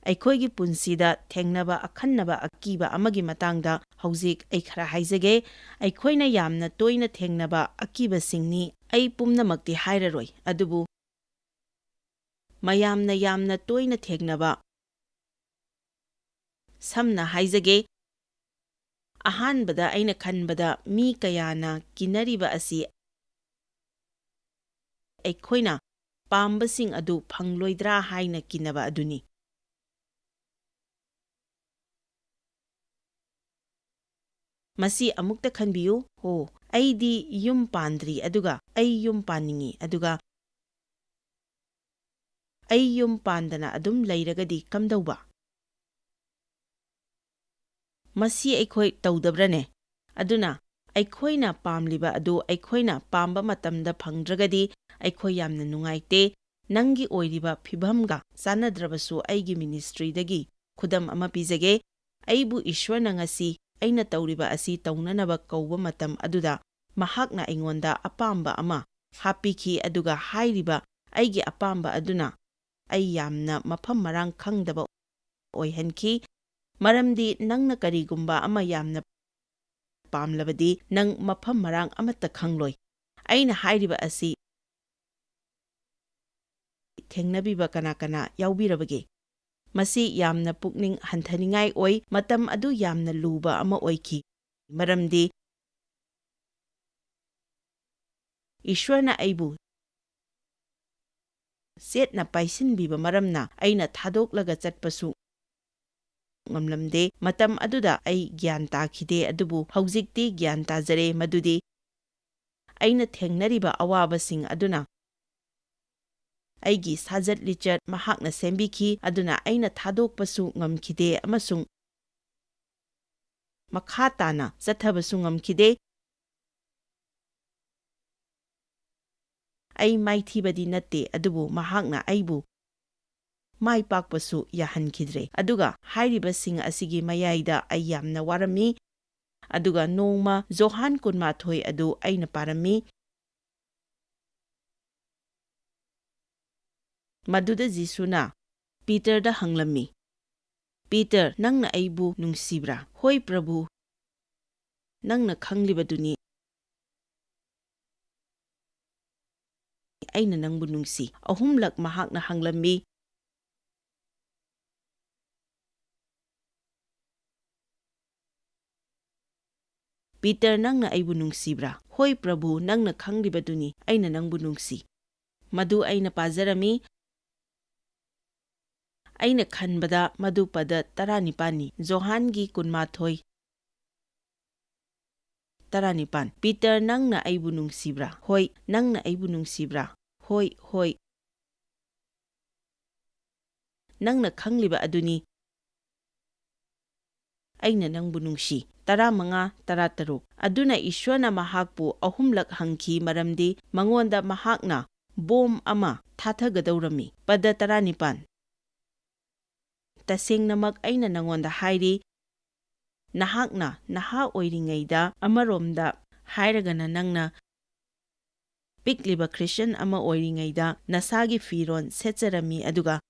ꯑꯩꯈꯣꯏꯒꯤ ꯄꯨꯟꯁꯤꯗ ꯊꯦꯡꯅꯕ ꯑꯈꯟꯅꯕ ꯑꯀꯤꯕ ꯑꯃꯒꯤ ꯃꯇꯥꯡꯗ ꯍꯧꯖꯤꯛ ꯑꯩ ꯈꯔ ꯍꯥꯏꯖꯒꯦ꯫ ꯑꯩꯈꯣꯏꯅ ꯌꯥꯝꯅ ꯇꯣꯏꯅ ꯊꯦꯡꯅꯕ ꯑꯀꯤꯕꯁꯤꯡꯅꯤ꯫ ꯑꯩ ꯄꯨꯝꯅꯃꯛꯇꯤ ꯍꯥꯏꯔꯔꯣꯏ, ꯑꯗꯨꯕꯨ ꯃꯌꯥꯝꯅ ꯌꯥꯝꯅ ꯇꯣꯏꯅ ꯊꯦꯡꯅꯕ, ꯁꯝꯅ ꯍꯥꯏꯖꯒꯦ, ꯑꯍꯥꯟꯕꯗ ꯑꯩꯅ ꯈꯟꯕꯗ ꯃꯤ ꯀꯌꯥꯅ ꯀꯤꯅꯔꯤꯕ ꯑꯁꯤ ꯑꯩꯈꯣꯏꯅ ꯄꯥꯝꯕꯁꯤꯡ ꯑꯗꯨ ꯐꯪꯂꯣꯏꯗ꯭ꯔꯥ ꯍꯥꯏꯅ ꯀꯤꯅꯕ ꯑꯗꯨꯅꯤ꯫ ꯃꯁꯤ ꯑꯃꯨꯛꯇ ꯈꯟꯕꯤꯌꯨ꯫ "ꯑꯣ, ꯑꯩꯗꯤ ꯌꯨꯝ ꯄꯥꯟꯗ꯭ꯔꯤ, ꯑꯗꯨꯒ ꯑꯩ ꯌꯨꯝ ꯄꯥꯟꯅꯤꯡꯏ, ꯑꯗꯨꯒ ꯑꯩ ꯌꯨꯝ ꯄꯥꯟꯗꯅ ꯑꯗꯨꯝ ꯂꯩꯔꯒꯗꯤ ꯀꯝꯗꯧꯕ?" ꯃꯁꯤ ꯑꯩꯈꯣꯏ ꯇꯧꯗꯕ꯭ꯔꯅꯦ? ꯑꯗꯨꯅ, ꯑꯩꯈꯣꯏꯅ ꯄꯥꯝꯂꯤꯕ ꯑꯗꯨ ꯑꯩꯈꯣꯏꯅ ꯄꯥꯝꯕ ꯃꯇꯝꯗ ꯐꯪꯗ꯭ꯔꯒꯗꯤ ꯑꯩꯈꯣꯏ ꯌꯥꯝꯅ ꯅꯨꯡꯉꯥꯏꯇꯦ꯫ ꯅꯪꯒꯤ ꯑꯣꯏꯔꯤꯕ ꯐꯤꯚꯝꯒ ꯆꯥꯟꯅꯗ꯭ꯔꯕꯁꯨ, ꯑꯩꯒꯤ ꯃꯤꯅꯤꯁꯇ꯭ꯔꯤꯗꯒꯤ ꯈꯨꯗꯝ ꯑꯃ ꯄꯤꯖꯒꯦ꯫ ꯑꯩꯕꯨ ꯏꯁ꯭ꯋꯔꯅ ꯉꯁꯤ ꯑꯩꯅ ꯇꯧꯔꯤꯕ ꯑꯁꯤ ꯇꯧꯅꯅꯕ ꯀꯧꯕ ꯃꯇꯝ ꯑꯗꯨꯗ, ꯃꯍꯥꯛꯅ ꯑꯩꯉꯣꯟꯗ ꯑꯄꯥꯝꯕ ꯑꯃ ꯍꯥꯞꯄꯤꯈꯤ, ꯑꯗꯨꯒ ꯍꯥꯏꯔꯤꯕ ꯑꯩꯒꯤ ꯑꯄꯥꯝꯕ ꯑꯗꯨꯅ ꯑꯩ ꯌꯥꯝꯅ ꯃꯐꯝ ꯃꯔꯥꯡ ꯈꯪꯗꯕ ꯑꯣꯏꯍꯟꯈꯤ, ꯃꯔꯝꯗꯤ ꯅꯪꯅ ꯀꯔꯤꯒꯨꯝꯕ ꯑꯃ ꯌꯥꯝꯅ ꯄꯥꯝꯂꯕꯗꯤ, ꯅꯪ ꯃꯐꯝ ꯃꯔꯥꯡ ꯑꯃꯠꯇ ꯈꯪꯂꯣꯏ꯫ ꯑꯩꯅ ꯍꯥꯏꯔꯤꯕ ꯑꯁꯤ ꯊꯦꯡꯅꯕꯤꯕ ꯀꯅꯥ ꯀꯅꯥ ꯌꯥꯎꯕꯤꯔꯕꯒꯦ? ꯃꯁꯤ ꯌꯥꯝꯅ ꯄꯨꯛꯅꯤꯡ ꯍꯟꯊꯅꯤꯡꯉꯥꯏ ꯑꯣꯏ꯫ ꯃꯇꯝ ꯑꯗꯨ ꯌꯥꯝꯅ ꯂꯨꯕ ꯑꯃ ꯑꯣꯏꯈꯤ, ꯃꯔꯝꯗꯤ ꯏꯁ꯭ꯋꯔꯅ ꯑꯩꯕꯨ ꯆꯦꯠꯅ ꯄꯥꯏꯁꯤꯟꯕꯤꯕ ꯃꯔꯝꯅ ꯑꯩꯅ ꯊꯥꯗꯣꯛꯂꯒ ꯆꯠꯄꯁꯨ ꯉꯝꯂꯝꯗꯦ꯫ ꯃꯇꯝ ꯑꯗꯨꯗ ꯑꯩ ꯒ꯭ꯌꯥꯟ ꯇꯥꯈꯤꯗꯦ, ꯑꯗꯨꯕꯨ ꯍꯧꯖꯤꯛꯇꯤ ꯒ꯭ꯌꯥꯟ ꯇꯥꯖꯔꯦ ꯃꯗꯨꯗꯤ ꯑꯩꯅ ꯊꯦꯡꯅꯔꯤꯕ ꯑꯋꯥꯕꯁꯤꯡ ꯑꯗꯨꯅ ꯑꯩꯒꯤ ꯁꯥꯖꯠ ꯂꯤꯆꯠ ꯃꯍꯥꯛꯅ ꯁꯦꯝꯕꯤꯈꯤ, ꯑꯗꯨꯅ ꯑꯩꯅ ꯊꯥꯗꯣꯛꯄꯁꯨ ꯉꯝꯈꯤꯗꯦ ꯑꯃꯁꯨꯡ ꯃꯈꯥ ꯇꯥꯅ ꯆꯠꯊꯕꯁꯨ ꯉꯝꯈꯤꯗꯦ꯫ ꯑꯩ ꯃꯥꯏꯊꯤꯕꯗꯤ ꯅꯠꯇꯦ, ꯑꯗꯨꯕꯨ ꯃꯍꯥꯛꯅ ꯑꯩꯕꯨ ꯃꯥꯏ ꯄꯥꯛꯄꯁꯨ ꯌꯥꯍꯟꯈꯤꯗ꯭ꯔꯦ꯫ ꯑꯗꯨꯒ ꯍꯥꯏꯔꯤꯕꯁꯤꯡ ꯑꯁꯤꯒꯤ ꯃꯌꯥꯏꯗ ꯑꯩ ꯌꯥꯝꯅ ꯋꯥꯔꯝꯃꯤ, ꯑꯗꯨꯒ ꯅꯣꯡꯃ ꯖꯣꯍꯥꯟ ꯀꯨꯟꯃꯥꯊꯣꯏ ꯑꯗꯨ ꯑꯩꯅ ꯄꯥꯔꯝꯃꯤ꯫ ꯃꯗꯨꯗ ꯖꯤꯁꯨꯅ ꯄꯤꯇꯔꯗ ꯍꯪꯂꯝꯃꯤ, "ꯄꯤꯇꯔ, ꯅꯪꯅ ꯑꯩꯕꯨ ꯅꯨꯡꯁꯤꯕ꯭ꯔꯥ?" "ꯍꯣꯏ, ꯄ꯭ꯔꯚꯨ, ꯅꯪꯅ ꯈꯪꯂꯤꯕꯗꯨꯅꯤ, ꯑꯩꯅ ꯅꯪꯕꯨ ꯅꯨꯡꯁꯤ꯫" ꯑꯍꯨꯝꯂꯛ ꯃꯍꯥꯛꯅ ꯍꯪꯂꯝꯃꯤ꯫ "ꯄꯤꯇꯔ, ꯅꯪꯅ ꯑꯩꯕꯨ ꯅꯨꯡꯁꯤꯕ꯭ꯔꯥ?" "ꯍꯣꯏ, ꯄ꯭ꯔꯚꯨ, ꯅꯪꯅ ꯈꯪꯂꯤꯕꯗꯨꯅꯤ, ꯑꯩꯅ ꯅꯪꯕꯨ ꯅꯨꯡꯁꯤ꯫" ꯃꯗꯨ ꯑꯩꯅ ꯄꯥꯖꯔꯝꯃꯤ꯫ ꯑꯩꯅ ꯈꯟꯕꯗ ꯃꯗꯨ ꯄꯗ ꯇꯔꯥꯅꯤꯄꯥꯟꯅꯤ, ꯖꯣꯍꯥꯟꯒꯤ ꯀꯨꯟꯃꯥꯊꯣꯏ, ꯇꯔꯥꯅꯤꯄꯥꯟ꯫ "ꯄꯤꯇꯔ, ꯅꯪꯅ ꯑꯩꯕꯨ ꯅꯨꯡꯁꯤꯕ꯭ꯔꯥ? ꯍꯣꯏ, ꯅꯪꯅ ꯑꯩꯕꯨ ꯅꯨꯡꯁꯤꯕ꯭ꯔꯥ? ꯍꯣꯏ, ꯍꯣꯏ꯫ ꯅꯪꯅ ꯈꯪꯂꯤꯕ ꯑꯗꯨꯅꯤ, ꯑꯩꯅ ꯅꯪꯕꯨ ꯅꯨꯡꯁꯤ꯫" ꯇꯔꯥꯃꯉꯥ, ꯇꯔꯥꯇꯔꯨꯛ꯫ ꯑꯗꯨꯅ ꯏꯁ꯭ꯋꯔꯅ ꯃꯍꯥꯛꯄꯨ ꯑꯍꯨꯝꯂꯛ ꯍꯪꯈꯤ, ꯃꯔꯝꯗꯤ ꯃꯉꯣꯟꯗ ꯃꯍꯥꯛꯅ ꯕꯣꯝ ꯑꯃ ꯊꯥꯊꯒꯗꯧꯔꯝꯃꯤ꯫ ꯄꯗ ꯇꯔꯥꯅꯤꯄꯥꯟ꯫ "ꯇꯁꯦꯡꯅꯃꯛ ꯑꯩꯅ ꯅꯉꯣꯟꯗ ꯍꯥꯏꯔꯤ, ꯅꯍꯥꯛꯅ ꯅꯍꯥ ꯑꯣꯏꯔꯤꯉꯩꯗ, ꯑꯃꯔꯣꯝꯗ ꯍꯥꯏꯔꯒꯅ ꯅꯪꯅ ꯄꯤꯛꯂꯤꯕ ꯈ꯭ꯔꯤꯁꯇꯤꯌꯥꯟ ꯑꯃ ꯑꯣꯏꯔꯤꯉꯩꯗ ꯅꯁꯥꯒꯤ ꯐꯤꯔꯣꯜ ꯁꯦꯠꯆꯔꯝꯃꯤ, ꯑꯗꯨꯒ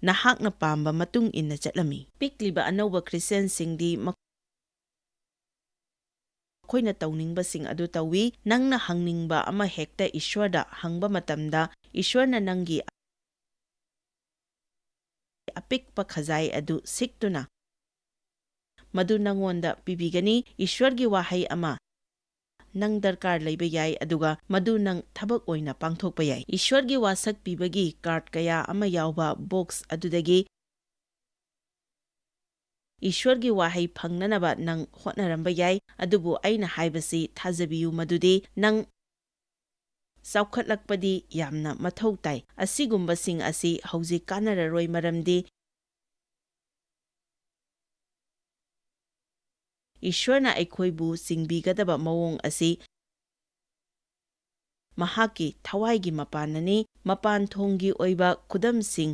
ꯅꯍꯥꯛꯅ ꯄꯥꯝꯕ ꯃꯇꯨꯡ ꯏꯟꯅ ꯆꯠꯂꯝꯃꯤ꯫" ꯄꯤꯛꯂꯤꯕ ꯑꯅꯧꯕ ꯈ꯭ꯔꯤꯁꯇꯤꯌꯥꯟꯁꯤꯡꯗꯤ ꯃꯈꯣꯏꯅ ꯇꯧꯅꯤꯡꯕꯁꯤꯡ ꯑꯗꯨ ꯇꯧꯏ꯫ ꯅꯪꯅ ꯍꯪꯅꯤꯡꯕ ꯑꯃ ꯍꯦꯛꯇ ꯏꯁ꯭ꯋꯔꯗ ꯍꯪꯕ ꯃꯇꯝꯗ, ꯏꯁ꯭ꯋꯔꯅ ꯅꯪꯒꯤ ꯑꯄꯤꯛꯄ ꯈꯖꯥꯏ ꯑꯗꯨ ꯁꯤꯛꯇꯨꯅ ꯃꯗꯨ ꯅꯉꯣꯟꯗ ꯄꯤꯕꯤꯒꯅꯤ꯫ ꯏꯁ꯭ꯋꯔꯒꯤ ꯋꯥꯍꯩ ꯑꯃ ꯅꯪ ꯗꯔꯀꯥꯔ ꯂꯩꯕ ꯌꯥꯏ, ꯑꯗꯨꯒ ꯃꯗꯨ ꯅꯪ ꯊꯕꯛ ꯑꯣꯏꯅ ꯄꯥꯡꯊꯣꯛꯄ ꯌꯥꯏ꯫ ꯏꯁ꯭ꯋꯔꯒꯤ ꯋꯥꯁꯛ ꯄꯤꯕꯒꯤ ꯀꯥꯔꯗ ꯀꯌꯥ ꯑꯃ ꯌꯥꯎꯕ ꯕꯣꯛꯁ ꯑꯗꯨꯗꯒꯤ ꯏꯁ꯭ꯋꯔꯒꯤ ꯋꯥꯍꯩ ꯐꯪꯅꯅꯕ ꯅꯪ ꯍꯣꯠꯅꯔꯝꯕ ꯌꯥꯏ, ꯑꯗꯨꯕꯨ ꯑꯩꯅ ꯍꯥꯏꯕꯁꯤ ꯊꯥꯖꯕꯤꯌꯨ, ꯃꯗꯨꯗꯤ ꯅꯪ ꯆꯥꯎꯈꯠꯂꯛꯄꯗꯤ ꯌꯥꯝꯅ ꯃꯊꯧ ꯇꯥꯏ꯫ ꯑꯁꯤꯒꯨꯝꯕꯁꯤꯡ ꯑꯁꯤ ꯍꯧꯖꯤꯛ ꯀꯥꯟꯅꯔꯔꯣꯏ, ꯃꯔꯝꯗꯤ ꯏꯁ꯭ꯋꯔꯅ ꯑꯩꯈꯣꯏꯕꯨ ꯆꯤꯡꯕꯤꯒꯗꯕ ꯃꯑꯣꯡ ꯑꯁꯤ ꯃꯍꯥꯛꯀꯤ ꯊꯋꯥꯏꯒꯤ ꯃꯄꯥꯟꯅꯅꯤ꯫ ꯃꯄꯥꯟ ꯊꯣꯡꯒꯤ ꯑꯣꯏꯕ ꯈꯨꯗꯝꯁꯤꯡ,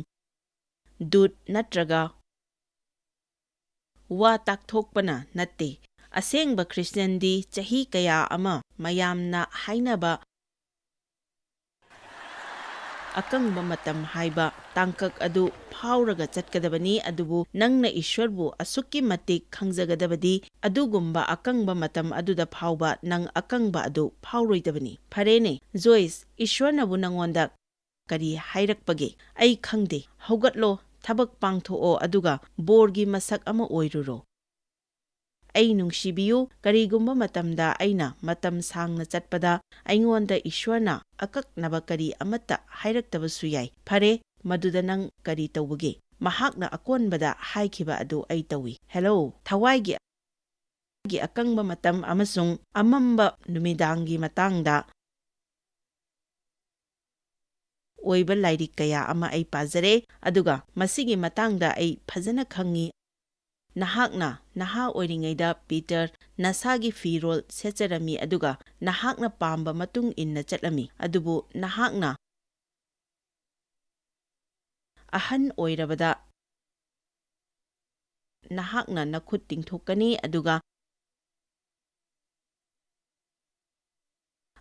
ꯗꯨꯠ ꯅꯠꯇ꯭ꯔꯒ ꯋꯥ ꯇꯥꯛꯊꯣꯛꯄꯅ ꯅꯠꯇꯦ꯫ ꯑꯁꯦꯡꯕ ꯈ꯭ꯔꯤꯁꯇꯤꯌꯥꯟꯗꯤ ꯆꯍꯤ ꯀꯌꯥ ꯑꯃ ꯃꯌꯥꯝꯅ ꯍꯥꯏꯅꯕ ꯑꯀꯪꯕ ꯃꯇꯝ ꯍꯥꯏꯕ ꯇꯥꯡꯀꯛ ꯑꯗꯨ ꯐꯥꯎꯔꯒ ꯆꯠꯀꯗꯕꯅꯤ, ꯑꯗꯨꯕꯨ ꯅꯪꯅ ꯏꯁ꯭ꯋꯔꯕꯨ ꯑꯁꯨꯛꯀꯤ ꯃꯇꯤꯛ ꯈꯪꯖꯒꯗꯕꯗꯤ ꯑꯗꯨꯒꯨꯝꯕ ꯑꯀꯪꯕ ꯃꯇꯝ ꯑꯗꯨꯗ ꯐꯥꯎꯕ ꯅꯪ ꯑꯀꯪꯕ ꯑꯗꯨ ꯐꯥꯎꯔꯣꯏꯗꯕꯅꯤ꯫ ꯐꯔꯦꯅꯦ, ꯖꯣꯏꯁ, ꯏꯁ꯭ꯋꯔꯅꯕꯨ ꯅꯉꯣꯟꯗ ꯀꯔꯤ ꯍꯥꯏꯔꯛꯄꯒꯦ? ꯑꯩ ꯈꯪꯗꯦ꯫ ꯍꯧꯒꯠꯂꯣ, ꯊꯕꯛ ꯄꯥꯡꯊꯣꯛꯑꯣ, ꯑꯗꯨꯒ ꯕꯣꯔꯒꯤ ꯃꯁꯛ ꯑꯃ ꯑꯣꯏꯔꯨꯔꯣ꯫ ꯑꯩ ꯅꯨꯡꯁꯤꯕꯤꯌꯨ, ꯀꯔꯤꯒꯨꯝꯕ ꯃꯇꯝꯗ ꯑꯩꯅ ꯃꯇꯝ ꯁꯥꯡꯅ ꯆꯠꯄꯗ ꯑꯩꯉꯣꯟꯗ ꯏꯁ꯭ꯋꯔꯅ ꯑꯀꯛꯅꯕ ꯀꯔꯤ ꯑꯃꯠꯇ ꯍꯥꯏꯔꯛꯇꯕꯁꯨ ꯌꯥꯏ꯫ ꯐꯔꯦ, ꯃꯗꯨꯗ ꯅꯪ ꯀꯔꯤ ꯇꯧꯕꯒꯦ? ꯃꯍꯥꯛꯅ ꯑꯀꯣꯟꯕꯗ ꯍꯥꯏꯈꯤꯕ ꯑꯗꯨ ꯑꯩ ꯇꯧꯏ꯫ ꯍꯦꯂꯣ, ꯊꯋꯥꯏꯒꯤ ꯑꯀꯪꯕ ꯃꯇꯝ ꯑꯃꯁꯨꯡ ꯑꯃꯝꯕ ꯅꯨꯃꯤꯗꯥꯡꯒꯤ ꯃꯇꯥꯡꯗ ꯑꯣꯏꯕ ꯂꯥꯏꯔꯤꯛ ꯀꯌꯥ ꯑꯃ ꯑꯩ ꯄꯥꯖꯔꯦ, ꯑꯗꯨꯒ ꯃꯁꯤꯒꯤ ꯃꯇꯥꯡꯗ ꯑꯩ ꯐꯖꯅ ꯈꯪꯏ꯫ ꯅꯍꯥꯛꯅ ꯅꯍꯥ ꯑꯣꯏꯔꯤꯉꯩꯗ, ꯄꯤꯇꯔ, ꯅꯁꯥꯒꯤ ꯐꯤꯔꯣꯜ ꯁꯦꯠꯆꯔꯝꯃꯤ, ꯑꯗꯨꯒ ꯅꯍꯥꯛꯅ ꯄꯥꯝꯕ ꯃꯇꯨꯡ ꯏꯟꯅ ꯆꯠꯂꯝꯃꯤ, ꯑꯗꯨꯕꯨ ꯅꯍꯥꯛꯅ ꯑꯍꯟ ꯑꯣꯏꯔꯕꯗ, ꯅꯍꯥꯛꯅ ꯅꯈꯨꯠ ꯇꯤꯡꯊꯣꯛꯀꯅꯤ, ꯑꯗꯨꯒ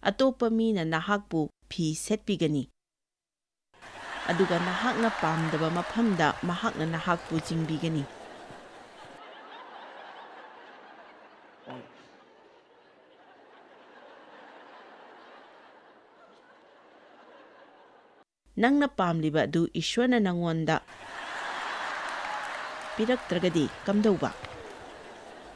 ꯑꯇꯣꯞꯄ ꯃꯤꯅ ꯅꯍꯥꯛꯄꯨ ꯐꯤ ꯁꯦꯠꯄꯤꯒꯅꯤ, ꯑꯗꯨꯒ ꯅꯍꯥꯛꯅ ꯄꯥꯝꯗꯕ ꯃꯐꯝꯗ ꯃꯍꯥꯛꯅ ꯅꯍꯥꯛꯄꯨ ꯆꯤꯡꯕꯤꯒꯅꯤ꯫ ꯅꯪꯅ ꯄꯥꯝꯂꯤꯕ ꯑꯗꯨ ꯏꯁ꯭ꯋꯔꯅ ꯅꯉꯣꯟꯗ ꯄꯤꯔꯛꯇ꯭ꯔꯒꯗꯤ ꯀꯝꯗꯧꯕ?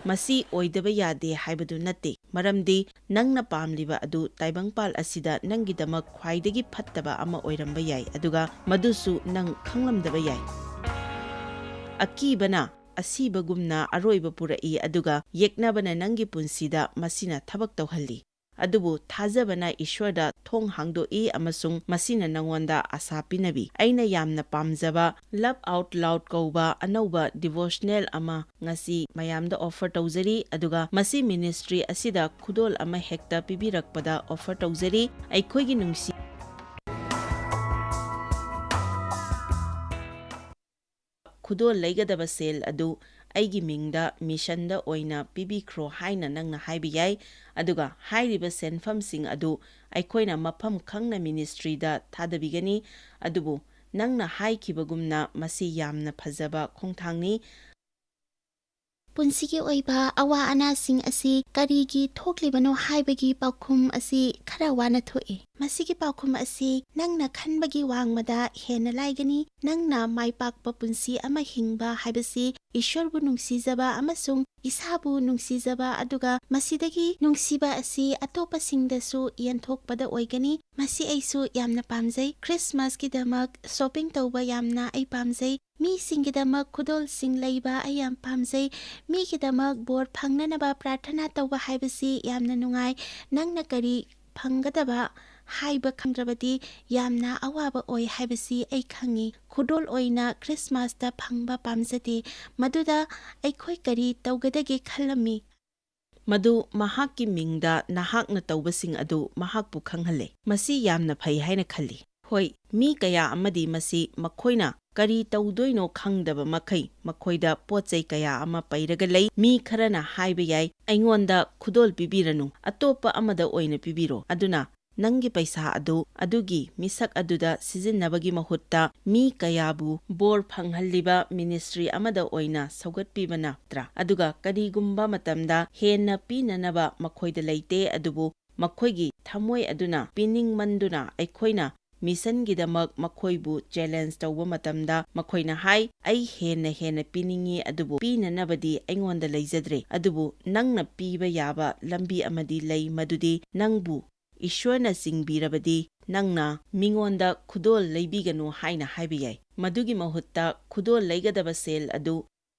ꯃꯁꯤ ꯑꯣꯏꯗꯕ ꯌꯥꯗꯦ ꯍꯥꯏꯕꯗꯨ ꯅꯠꯇꯦ, ꯃꯔꯝꯗꯤ ꯅꯪꯅ ꯄꯥꯝꯂꯤꯕ ꯑꯗꯨ ꯇꯥꯏꯕꯪꯄꯥꯜ ꯑꯁꯤꯗ ꯅꯪꯒꯤꯗꯃꯛ ꯈ꯭ꯋꯥꯏꯗꯒꯤ ꯐꯠꯇꯕ ꯑꯃ ꯑꯣꯏꯔꯝꯕ ꯌꯥꯏ, ꯑꯗꯨꯒ ꯃꯗꯨꯁꯨ ꯅꯪ ꯈꯪꯂꯝꯗꯕ ꯌꯥꯏ꯫ ꯑꯀꯤꯕꯅ ꯑꯁꯤꯕꯒꯨꯝꯅ ꯑꯔꯣꯏꯕ ꯄꯨꯔꯛꯏ, ꯑꯗꯨꯒ ꯌꯦꯛꯅꯕꯅ ꯅꯪꯒꯤ ꯄꯨꯟꯁꯤꯗ ꯃꯁꯤꯅ ꯊꯕꯛ ꯇꯧꯍꯜꯂꯤ꯫ ꯑꯗꯨꯕꯨ ꯊꯥꯖꯕꯅ ꯏꯁ꯭ꯋꯔꯗ ꯊꯣꯡ ꯍꯥꯡꯗꯣꯛꯏ ꯑꯃꯁꯨꯡ ꯃꯁꯤꯅ ꯅꯉꯣꯟꯗ ꯑꯥꯁꯥ ꯄꯤꯅꯕꯤ꯫ ꯑꯩꯅ ꯌꯥꯝꯅ ꯄꯥꯝꯖꯕ Love Out Loud ꯀꯧꯕ ꯑꯅꯧꯕ devotional ꯑꯃ ꯉꯁꯤ ꯃꯌꯥꯝꯗ offer ꯇꯧꯖꯔꯤ, ꯑꯗꯨꯒ ꯃꯁꯤ ministry ꯑꯁꯤꯗ ꯈꯨꯗꯣꯜ ꯑꯃ ꯍꯦꯛꯇ ꯄꯤꯕꯤꯔꯛꯄꯗ offer ꯇꯧꯖꯔꯤ꯫ ꯑꯩꯈꯣꯏꯒꯤ ꯅꯨꯡꯁꯤ ꯈꯨꯗꯣꯜ ꯂꯩꯒꯗꯕ ꯁꯦꯜ ꯑꯗꯨ ꯑꯩꯒꯤ ꯃꯤꯡꯗ ꯃꯤꯁꯟꯗ ꯑꯣꯏꯅ ꯄꯤꯕꯤꯈ꯭ꯔꯣ ꯍꯥꯏꯅ ꯅꯪꯅ ꯍꯥꯏꯕ ꯌꯥꯏ, ꯑꯗꯨꯒ ꯍꯥꯏꯔꯤꯕ ꯁꯦꯟꯐꯝꯁꯤꯡ ꯑꯗꯨ ꯑꯩꯈꯣꯏꯅ ꯃꯐꯝ ꯈꯪꯅ ministryꯗ ꯊꯥꯗꯕꯤꯒꯅꯤ꯫ ꯑꯗꯨꯕꯨ ꯅꯪꯅ ꯍꯥꯏꯈꯤꯕꯒꯨꯝꯅ ꯃꯁꯤ ꯌꯥꯝꯅ ꯐꯖꯕ ꯈꯣꯡꯊꯥꯡꯅꯤ꯫ ꯄꯨꯟꯁꯤꯒꯤ ꯑꯣꯏꯕ ꯑꯋꯥ ꯑꯅꯥꯁꯤꯡ ꯑꯁꯤ ꯀꯔꯤꯒꯤ ꯊꯣꯛꯂꯤꯕꯅꯣ ꯍꯥꯏꯕꯒꯤ ꯄꯥꯎꯈꯨꯝ ꯑꯁꯤ ꯈꯔ ꯋꯥꯅ ꯊꯣꯛꯏ꯫ ꯃꯁꯤꯒꯤ ꯄꯥꯎꯈꯨꯝ ꯑꯁꯤ ꯅꯪꯅ ꯈꯟꯕꯒꯤ ꯋꯥꯡꯃꯗ ꯍꯦꯟꯅ ꯂꯥꯏꯒꯅꯤ꯫ ꯅꯪꯅ ꯃꯥꯏ ꯄꯥꯛꯄ ꯄꯨꯟꯁꯤ ꯑꯃ ꯍꯤꯡꯕ ꯍꯥꯏꯕꯁꯤ ꯏꯁ꯭ꯋꯔꯕꯨ ꯅꯨꯡꯁꯤꯖꯕ ꯑꯃꯁꯨꯡ ꯏꯁꯥꯕꯨ ꯅꯨꯡꯁꯤꯖꯕ, ꯑꯗꯨꯒ ꯃꯁꯤꯗꯒꯤ ꯅꯨꯡꯁꯤꯕ ꯑꯁꯤ ꯑꯇꯣꯞꯄꯁꯤꯡꯗꯁꯨ ꯌꯦꯟꯊꯣꯛꯄꯗ ꯑꯣꯏꯒꯅꯤ꯫ ꯃꯁꯤ ꯑꯩꯁꯨ ꯌꯥꯝꯅ ꯄꯥꯝꯖꯩ꯫ ꯈ꯭ꯔꯤꯁꯃꯥꯁꯀꯤꯗꯃꯛ shopping ꯇꯧꯕ ꯌꯥꯝꯅ ꯑꯩ ꯄꯥꯝꯖꯩ꯫ ꯃꯤꯁꯤꯡꯒꯤꯗꯃꯛ ꯈꯨꯗꯣꯜꯁꯤꯡ ꯂꯩꯕ ꯑꯩ ꯌꯥꯝ ꯄꯥꯝꯖꯩ꯫ ꯃꯤꯒꯤꯗꯃꯛ ꯕꯣꯔ ꯐꯪꯅꯅꯕ ꯄ꯭ꯔꯥꯔꯊꯅꯥ ꯇꯧꯕ ꯍꯥꯏꯕꯁꯤ ꯌꯥꯝꯅ ꯅꯨꯡꯉꯥꯏ꯫ ꯅꯪꯅ ꯀꯔꯤ ꯐꯪꯒꯗꯕ ꯍꯥꯏꯕ ꯈꯪꯗ꯭ꯔꯕꯗꯤ ꯌꯥꯝꯅ ꯑꯋꯥꯕ ꯑꯣꯏ ꯍꯥꯏꯕꯁꯤ ꯑꯩ ꯈꯪꯏ꯫ ꯈꯨꯗꯣꯜ ꯑꯣꯏꯅ ꯈ꯭ꯔꯤꯁꯃꯥꯁꯇ ꯐꯪꯕ ꯄꯥꯝꯖꯗꯦ꯫ ꯃꯗꯨꯗ ꯑꯩꯈꯣꯏ ꯀꯔꯤ ꯇꯧꯒꯗꯒꯦ ꯈꯜꯂꯝꯃꯤ? ꯃꯗꯨ ꯃꯍꯥꯛꯀꯤ ꯃꯤꯡꯗ ꯅꯍꯥꯛꯅ ꯇꯧꯕꯁꯤꯡ ꯑꯗꯨ ꯃꯍꯥꯛꯄꯨ ꯈꯪꯍꯜꯂꯦ꯫ ꯃꯁꯤ ꯌꯥꯝꯅ ꯐꯩ ꯍꯥꯏꯅ ꯈꯜꯂꯤ꯫ ꯍꯣꯏ, ꯃꯤ ꯀꯌꯥ ꯑꯃꯗꯤ ꯃꯁꯤ ꯃꯈꯣꯏꯅ ꯀꯔꯤ ꯇꯧꯗꯣꯏꯅꯣ ꯈꯪꯗꯕ ꯃꯈꯩ ꯃꯈꯣꯏꯗ ꯄꯣꯠ ꯆꯩ ꯀꯌꯥ ꯑꯃ ꯄꯩꯔꯒ ꯂꯩ꯫ ꯃꯤ ꯈꯔꯅ ꯍꯥꯏꯕ ꯌꯥꯏ, "ꯑꯩꯉꯣꯟꯗ ꯈꯨꯗꯣꯜ ꯄꯤꯕꯤꯔꯅꯨ, ꯑꯇꯣꯞꯄ ꯑꯃꯗ ꯑꯣꯏꯅ ꯄꯤꯕꯤꯔꯣ꯫ ꯑꯗꯨꯅ ꯅꯪꯒꯤ ꯄꯩꯁꯥ ꯑꯗꯨ ꯑꯗꯨꯒꯤ ꯃꯤꯁꯛ ꯑꯗꯨꯗ ꯁꯤꯖꯤꯟꯅꯕꯒꯤ ꯃꯍꯨꯠꯇ ꯃꯤ ꯀꯌꯥꯕꯨ ꯕꯣꯔ ꯐꯪꯍꯜꯂꯤꯕ ministry ꯑꯃꯗ ꯑꯣꯏꯅ ꯁꯧꯒꯠꯄꯤꯕ ꯅꯠꯇ꯭ꯔꯥ? ꯑꯗꯨꯒ ꯀꯔꯤꯒꯨꯝꯕ ꯃꯇꯝꯗ ꯍꯦꯟꯅ ꯄꯤꯅꯅꯕ ꯃꯈꯣꯏꯗ ꯂꯩꯇꯦ, ꯑꯗꯨꯕꯨ ꯃꯈꯣꯏꯒꯤ ꯊꯃꯣꯏ ꯑꯗꯨꯅ ꯄꯤꯅꯤꯡꯃꯟꯗꯨꯅ ꯑꯩꯈꯣꯏꯅ ꯃꯤꯁꯟꯒꯤꯗꯃꯛ ꯃꯈꯣꯏꯕꯨ challenge ꯇꯧꯕ ꯃꯇꯝꯗ ꯃꯈꯣꯏꯅ ꯍꯥꯏ, "ꯑꯩ ꯍꯦꯟꯅ ꯍꯦꯟꯅ ꯄꯤꯅꯤꯡꯏ, ꯑꯗꯨꯕꯨ ꯄꯤꯅꯅꯕꯗꯤ ꯑꯩꯉꯣꯟꯗ ꯂꯩꯖꯗ꯭ꯔꯦ꯫ ꯑꯗꯨꯕꯨ ꯅꯪꯅ ꯄꯤꯕ ꯌꯥꯕ ꯂꯝꯕꯤ ꯑꯃꯗꯤ ꯂꯩ, ꯃꯗꯨꯗꯤ ꯅꯪꯕꯨ ꯏꯁ꯭ꯋꯔꯅ ꯆꯤꯡꯕꯤꯔꯕꯗꯤ ꯅꯪꯅ ꯃꯤꯉꯣꯟꯗ ꯈꯨꯗꯣꯜ ꯂꯩꯕꯤꯒꯅꯨ ꯍꯥꯏꯅ ꯍꯥꯏꯕ ꯌꯥꯏ꯫ ꯃꯗꯨꯒꯤ ꯃꯍꯨꯠꯇ ꯈꯨꯗꯣꯜ ꯂꯩꯒꯗꯕ ꯁꯦꯜ ꯑꯗꯨ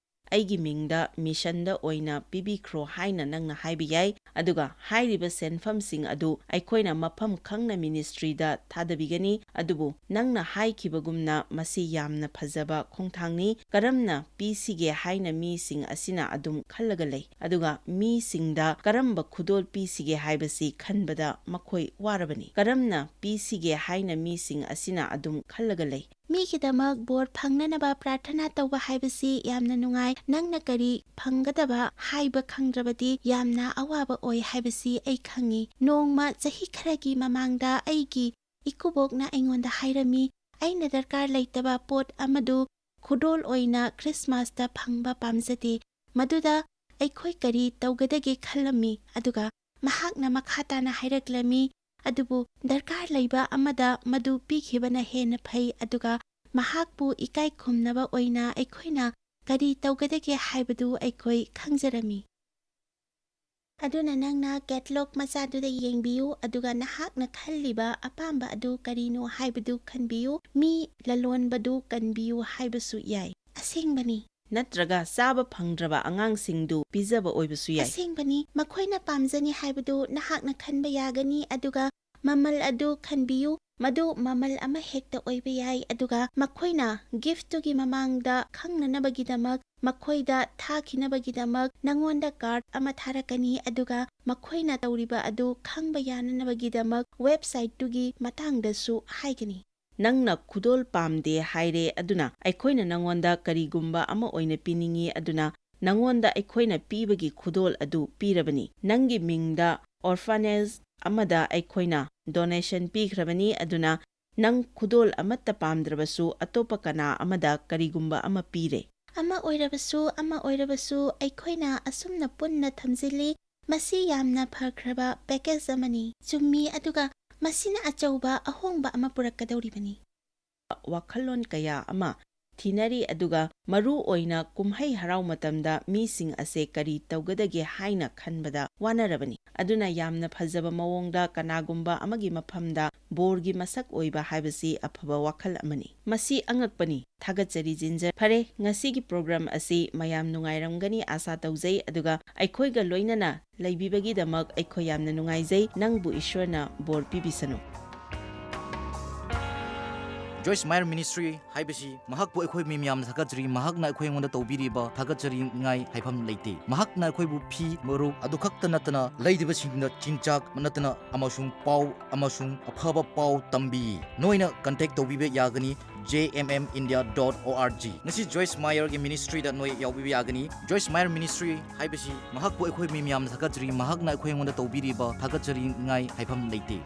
ꯑꯩꯒꯤ ꯃꯤꯡꯗ ꯃꯤꯁꯟꯗ ꯑꯣꯏꯅ ꯄꯤꯕꯤꯈ꯭ꯔꯣ ꯍꯥꯏꯅ ꯅꯪꯅ ꯍꯥꯏꯕ ꯌꯥꯏ꯫ ꯑꯗꯨꯒ ꯍꯥꯏꯔꯤꯕ ꯁꯦꯟꯐꯝꯁꯤꯡ ꯑꯗꯨ ꯑꯩꯈꯣꯏꯅ ꯃꯐꯝ ꯈꯪꯅ ꯃꯤꯅꯤꯁꯇ꯭ꯔꯤꯗ ꯊꯥꯗꯕꯤꯒꯅꯤ꯫ ꯑꯗꯨꯕꯨ ꯅꯪꯅ ꯍꯥꯏꯈꯤꯕꯒꯨꯝꯅ ꯃꯁꯤ ꯌꯥꯝꯅ ꯐꯖꯕ ꯈꯣꯡꯊꯥꯡꯅꯤ꯫ ꯀꯔꯝꯅ ꯄꯤꯁꯤꯒꯦ ꯍꯥꯏꯅ ꯃꯤꯁꯤꯡ ꯑꯁꯤꯅ ꯑꯗꯨꯝ ꯈꯜꯂꯒ ꯂꯩ꯫ ꯑꯗꯨꯒ ꯃꯤꯁꯤꯡꯗ ꯀꯔꯝꯕ ꯈꯨꯗꯣꯜ ꯄꯤꯁꯤꯒꯦ ꯍꯥꯏꯕꯁꯤ ꯈꯟꯕꯗ ꯃꯈꯣꯏ ꯋꯥꯔꯕꯅꯤ꯫ ꯀꯔꯝꯅ ꯄꯤꯁꯤꯒꯦ ꯍꯥꯏꯅ ꯃꯤꯁꯤꯡ ꯑꯁꯤꯅ ꯑꯗꯨꯝ ꯈꯜꯂꯒ ꯂꯩ꯫ ꯃꯤꯒꯤꯗꯃꯛ ꯕꯣꯔ ꯐꯪꯅꯅꯕ ꯄ꯭ꯔꯥꯔꯊꯅꯥ ꯇꯧꯕ ꯍꯥꯏꯕꯁꯤ ꯌꯥꯝꯅ ꯅꯨꯡꯉꯥꯏ꯫ ꯅꯪꯅ ꯀꯔꯤ ꯐꯪꯒꯗꯕ ꯍꯥꯏꯕ ꯈꯪꯗ꯭ꯔꯕꯗꯤ ꯌꯥꯝꯅ ꯑꯋꯥꯕ ꯑꯣꯏ ꯍꯥꯏꯕꯁꯤ ꯑꯩ ꯈꯪꯏ꯫ ꯅꯣꯡꯃ ꯆꯍꯤ ꯈꯔꯒꯤ ꯃꯃꯥꯡꯗ ꯑꯩꯒꯤ ꯏꯀꯨꯕꯣꯛꯅ ꯑꯩꯉꯣꯟꯗ ꯍꯥꯏꯔꯝꯃꯤ, ꯑꯩꯅ ꯗꯔꯀꯥꯔ ꯂꯩꯇꯕ ꯄꯣꯠ ꯑꯃꯗꯨ ꯈꯨꯗꯣꯜ ꯑꯣꯏꯅ ꯈ꯭ꯔꯤꯁꯃꯥꯁꯇ ꯐꯪꯕ ꯄꯥꯝꯖꯗꯦ꯫ ꯃꯗꯨꯗ ꯑꯩꯈꯣꯏ ꯀꯔꯤ ꯇꯧꯒꯗꯒꯦ ꯈꯜꯂꯝꯃꯤ꯫ ꯑꯗꯨꯒ ꯃꯍꯥꯛꯅ ꯃꯈꯥ ꯇꯥꯅ ꯍꯥꯏꯔꯛꯂꯝꯃꯤ, "ꯑꯗꯨꯕꯨ ꯗꯔꯀꯥꯔ ꯂꯩꯕ ꯑꯃꯗ ꯃꯗꯨ ꯄꯤꯈꯤꯕꯅ ꯍꯦꯟꯅ ꯐꯩ, ꯑꯗꯨꯒ ꯃꯍꯥꯛꯄꯨ ꯏꯀꯥꯏ ꯈꯨꯝꯅꯕ ꯑꯣꯏꯅ ꯑꯩꯈꯣꯏꯅ ꯀꯔꯤ ꯇꯧꯒꯗꯒꯦ ꯍꯥꯏꯕꯗꯨ ꯑꯩꯈꯣꯏ ꯈꯪꯖꯔꯝꯃꯤ꯫ ꯑꯗꯨꯅ ꯅꯪꯅ ꯀꯦꯇꯂꯣꯛ ꯃꯆꯥꯗꯨꯗ ꯌꯦꯡꯕꯤꯌꯨ, ꯑꯗꯨꯒ ꯅꯍꯥꯛꯅ ꯈꯜꯂꯤꯕ ꯑꯄꯥꯝꯕ ꯑꯗꯨ ꯀꯔꯤꯅꯣ ꯍꯥꯏꯕꯗꯨ ꯈꯟꯕꯤꯌꯨ꯫ ꯃꯤ ꯂꯂꯣꯟꯕꯗꯨ ꯀꯟꯕꯤꯌꯨ ꯍꯥꯏꯕꯁꯨ ꯌꯥꯏ꯫" "ꯑꯁꯦꯡꯕꯅꯤ꯫" "ꯅꯠꯇ꯭ꯔꯒ ꯆꯥꯕ ꯐꯪꯗ꯭ꯔꯕ ꯑꯉꯥꯡꯁꯤꯡꯗꯨ ꯄꯤꯖꯕ ꯑꯣꯏꯕꯁꯨ ꯌꯥꯏ꯫" "ꯑꯁꯦꯡꯕꯅꯤ, ꯃꯈꯣꯏꯅ ꯄꯥꯝꯖꯅꯤ ꯍꯥꯏꯕꯗꯨ ꯅꯍꯥꯛꯅ ꯈꯟꯕ ꯌꯥꯒꯅꯤ, ꯑꯗꯨꯒ ꯃꯃꯜ ꯑꯗꯨ ꯈꯟꯕꯤꯌꯨ꯫ ꯃꯗꯨ ꯃꯃꯜ ꯑꯃ ꯍꯦꯛꯇ ꯑꯣꯏꯕ ꯌꯥꯏ, ꯑꯗꯨꯒ ꯃꯈꯣꯏꯅ ꯒꯤꯐꯇꯨꯒꯤ ꯃꯃꯥꯡꯗ ꯈꯪꯅꯅꯕꯒꯤꯗꯃꯛ ꯃꯈꯣꯏꯗ ꯊꯥꯈꯤꯅꯕꯒꯤꯗꯃꯛ ꯅꯉꯣꯟꯗ ꯀꯥꯔꯗ ꯑꯃ ꯊꯥꯔꯛꯀꯅꯤ, ꯑꯗꯨꯒ ꯃꯈꯣꯏꯅ ꯇꯧꯔꯤꯕ ꯑꯗꯨ ꯈꯪꯕ ꯌꯥꯅꯅꯕꯒꯤꯗꯃꯛ ꯋꯦꯕꯁꯥꯏꯠꯇꯨꯒꯤ ꯃꯇꯥꯡꯗꯁꯨ ꯍꯥꯏꯒꯅꯤ꯫" "ꯅꯪꯅ ꯈꯨꯗꯣꯜ ꯄꯥꯝꯗꯦ ꯍꯥꯏꯔꯦ, ꯑꯗꯨꯅ ꯑꯩꯈꯣꯏꯅ ꯅꯉꯣꯟꯗ ꯀꯔꯤꯒꯨꯝꯕ ꯑꯃ ꯑꯣꯏꯅ ꯄꯤꯅꯤꯡꯏ, ꯑꯗꯨꯅ ꯅꯉꯣꯟꯗ ꯑꯩꯈꯣꯏꯅ ꯄꯤꯕꯒꯤ ꯈꯨꯗꯣꯜ ꯑꯗꯨ ꯄꯤꯔꯕꯅꯤ꯫ ꯅꯪꯒꯤ ꯃꯤꯡꯗ ꯑꯣꯔꯐꯥꯅꯦꯖ ꯑꯃꯗ ꯑꯩꯈꯣꯏꯅ ꯗꯣꯅꯦꯁꯟ ꯄꯤꯈ꯭ꯔꯕꯅꯤ, ꯑꯗꯨꯅ ꯅꯪ ꯈꯨꯗꯣꯜ ꯑꯃꯠꯇ ꯄꯥꯝꯗ꯭ꯔꯕꯁꯨ ꯑꯇꯣꯞꯄ ꯀꯅꯥ ꯑꯃꯗ ꯀꯔꯤꯒꯨꯝꯕ ꯑꯃ ꯄꯤꯔꯦ꯫" "ꯑꯃ ꯑꯣꯏꯔꯕꯁꯨ, ꯑꯃ ꯑꯣꯏꯔꯕꯁꯨ, ꯑꯩꯈꯣꯏꯅ ꯑꯁꯨꯝꯅ ꯄꯨꯟꯅ ꯊꯝꯖꯤꯜꯂꯤ꯫ ꯃꯁꯤ ꯌꯥꯝꯅ ꯐꯈ꯭ꯔꯕ ꯄꯦꯀꯦꯖ ꯑꯃꯅꯤ꯫" "ꯆꯨꯝꯃꯤ, ꯑꯗꯨꯒ ꯃꯁꯤꯅ ꯑꯆꯧꯕ ꯑꯍꯣꯡꯕ ꯑꯃ ꯄꯨꯔꯛꯀꯗꯧꯔꯤꯕꯅꯤ꯫" ꯋꯥꯈꯜꯂꯣꯟ ꯀꯌꯥ ꯑꯃ ꯊꯤꯅꯔꯤ, ꯑꯗꯨꯒ ꯃꯔꯨ ꯑꯣꯏꯅ ꯀꯨꯝꯍꯩ ꯍꯔꯥꯎ ꯃꯇꯝꯗ ꯃꯤꯁꯤꯡ ꯑꯁꯦ ꯀꯔꯤ ꯇꯧꯒꯗꯒꯦ ꯍꯥꯏꯅ ꯈꯟꯕꯗ ꯋꯥꯅꯔꯕꯅꯤ꯫ ꯑꯗꯨꯅ ꯌꯥꯝꯅ ꯐꯖꯕ ꯃꯑꯣꯡꯗ ꯀꯅꯥꯒꯨꯝꯕ ꯑꯃꯒꯤ ꯃꯐꯝꯗ ꯕꯣꯔꯒꯤ ꯃꯁꯛ ꯑꯣꯏꯕ ꯍꯥꯏꯕꯁꯤ ꯑꯐꯕ ꯋꯥꯈꯜ ꯑꯃꯅꯤ꯫ ꯃꯁꯤ ꯑꯉꯛꯄꯅꯤ꯫ ꯊꯥꯒꯠꯆꯔꯤ ꯖꯤꯟꯖꯔ꯫ ꯐꯔꯦ, ꯉꯁꯤꯒꯤ ꯄ꯭ꯔꯣꯒ꯭ꯔꯥꯝ ꯑꯁꯤ ꯃꯌꯥꯝ ꯅꯨꯡꯉꯥꯏꯔꯝꯒꯅꯤ ꯑꯥꯁꯥ ꯇꯧꯖꯩ, ꯑꯗꯨꯒ ꯑꯩꯈꯣꯏꯒ ꯂꯣꯏꯅꯅ ꯂꯩꯕꯤꯕꯒꯤꯗꯃꯛ ꯑꯩꯈꯣꯏ ꯌꯥꯝꯅ ꯅꯨꯡꯉꯥꯏꯖꯩ꯫ ꯅꯪꯕꯨ ꯏꯁ꯭ꯋꯔꯅ ꯕꯣꯔ ꯄꯤꯕꯤꯁꯅꯨ꯫ ꯖꯣꯏꯁ ꯃꯥꯌꯔ ꯃꯤꯅꯤꯁꯇ꯭ꯔꯤ ꯍꯥꯏꯕꯁꯤ ꯃꯍꯥꯛꯄꯨ ꯑꯩꯈꯣꯏ ꯃꯤ ꯃꯌꯥꯝꯅ ꯊꯥꯒꯠꯆꯔꯤ꯫ ꯃꯍꯥꯛꯅ ꯑꯩꯈꯣꯏ ꯑꯩꯉꯣꯟꯗ ꯇꯧꯕꯤꯔꯤꯕ ꯊꯥꯒꯠꯆꯔꯤꯉꯥꯏ ꯍꯥꯏꯐꯝ ꯂꯩꯇꯦ꯫ ꯃꯍꯥꯛꯅ ꯑꯩꯈꯣꯏꯕꯨ ꯐꯤ, ꯃꯔꯨꯞ ꯑꯗꯨ ꯈꯛꯇ ꯅꯠꯇꯅ ꯂꯩꯔꯤꯕꯁꯤꯡꯗ ꯆꯤꯟꯖꯥꯛ ꯅꯠꯇꯅ ꯑꯃꯁꯨꯡ ꯄꯥꯎ ꯑꯃꯁꯨꯡ ꯑꯐꯕ ꯄꯥꯎ ꯇꯝꯕꯤ꯫ ꯅꯣꯏꯅ ꯀꯟꯇꯦꯛ ꯇꯧꯕꯤꯕ ꯌꯥꯒꯅꯤ J M M India dot ꯑꯣ ꯑꯥꯔ ꯖꯤ꯫ ꯉꯁꯤ ꯖꯣꯏꯁ ꯃꯥꯌꯔꯒꯤ ꯃꯤꯅꯤꯁꯇ꯭ꯔꯤꯗ ꯅꯣꯏ ꯌꯥꯎꯕꯤꯕ ꯌꯥꯒꯅꯤ꯫ ꯖꯣꯏꯁ ꯃꯥꯌꯔ ꯃꯤꯅꯤꯁꯇ꯭ꯔꯤ ꯍꯥꯏꯕꯁꯤ ꯃꯍꯥꯛꯄꯨ ꯑꯩꯈꯣꯏ ꯃꯤ ꯃꯌꯥꯝꯅ ꯊꯥꯒꯠꯆꯔꯤ꯫ ꯃꯍꯥꯛꯅ ꯑꯩꯈꯣꯏ ꯑꯩꯉꯣꯟꯗ ꯇꯧꯕꯤꯔꯤꯕ ꯊꯥꯒꯠꯆꯔꯤꯉꯥꯏ ꯍꯥꯏꯐꯝ ꯂꯩꯇꯦ꯫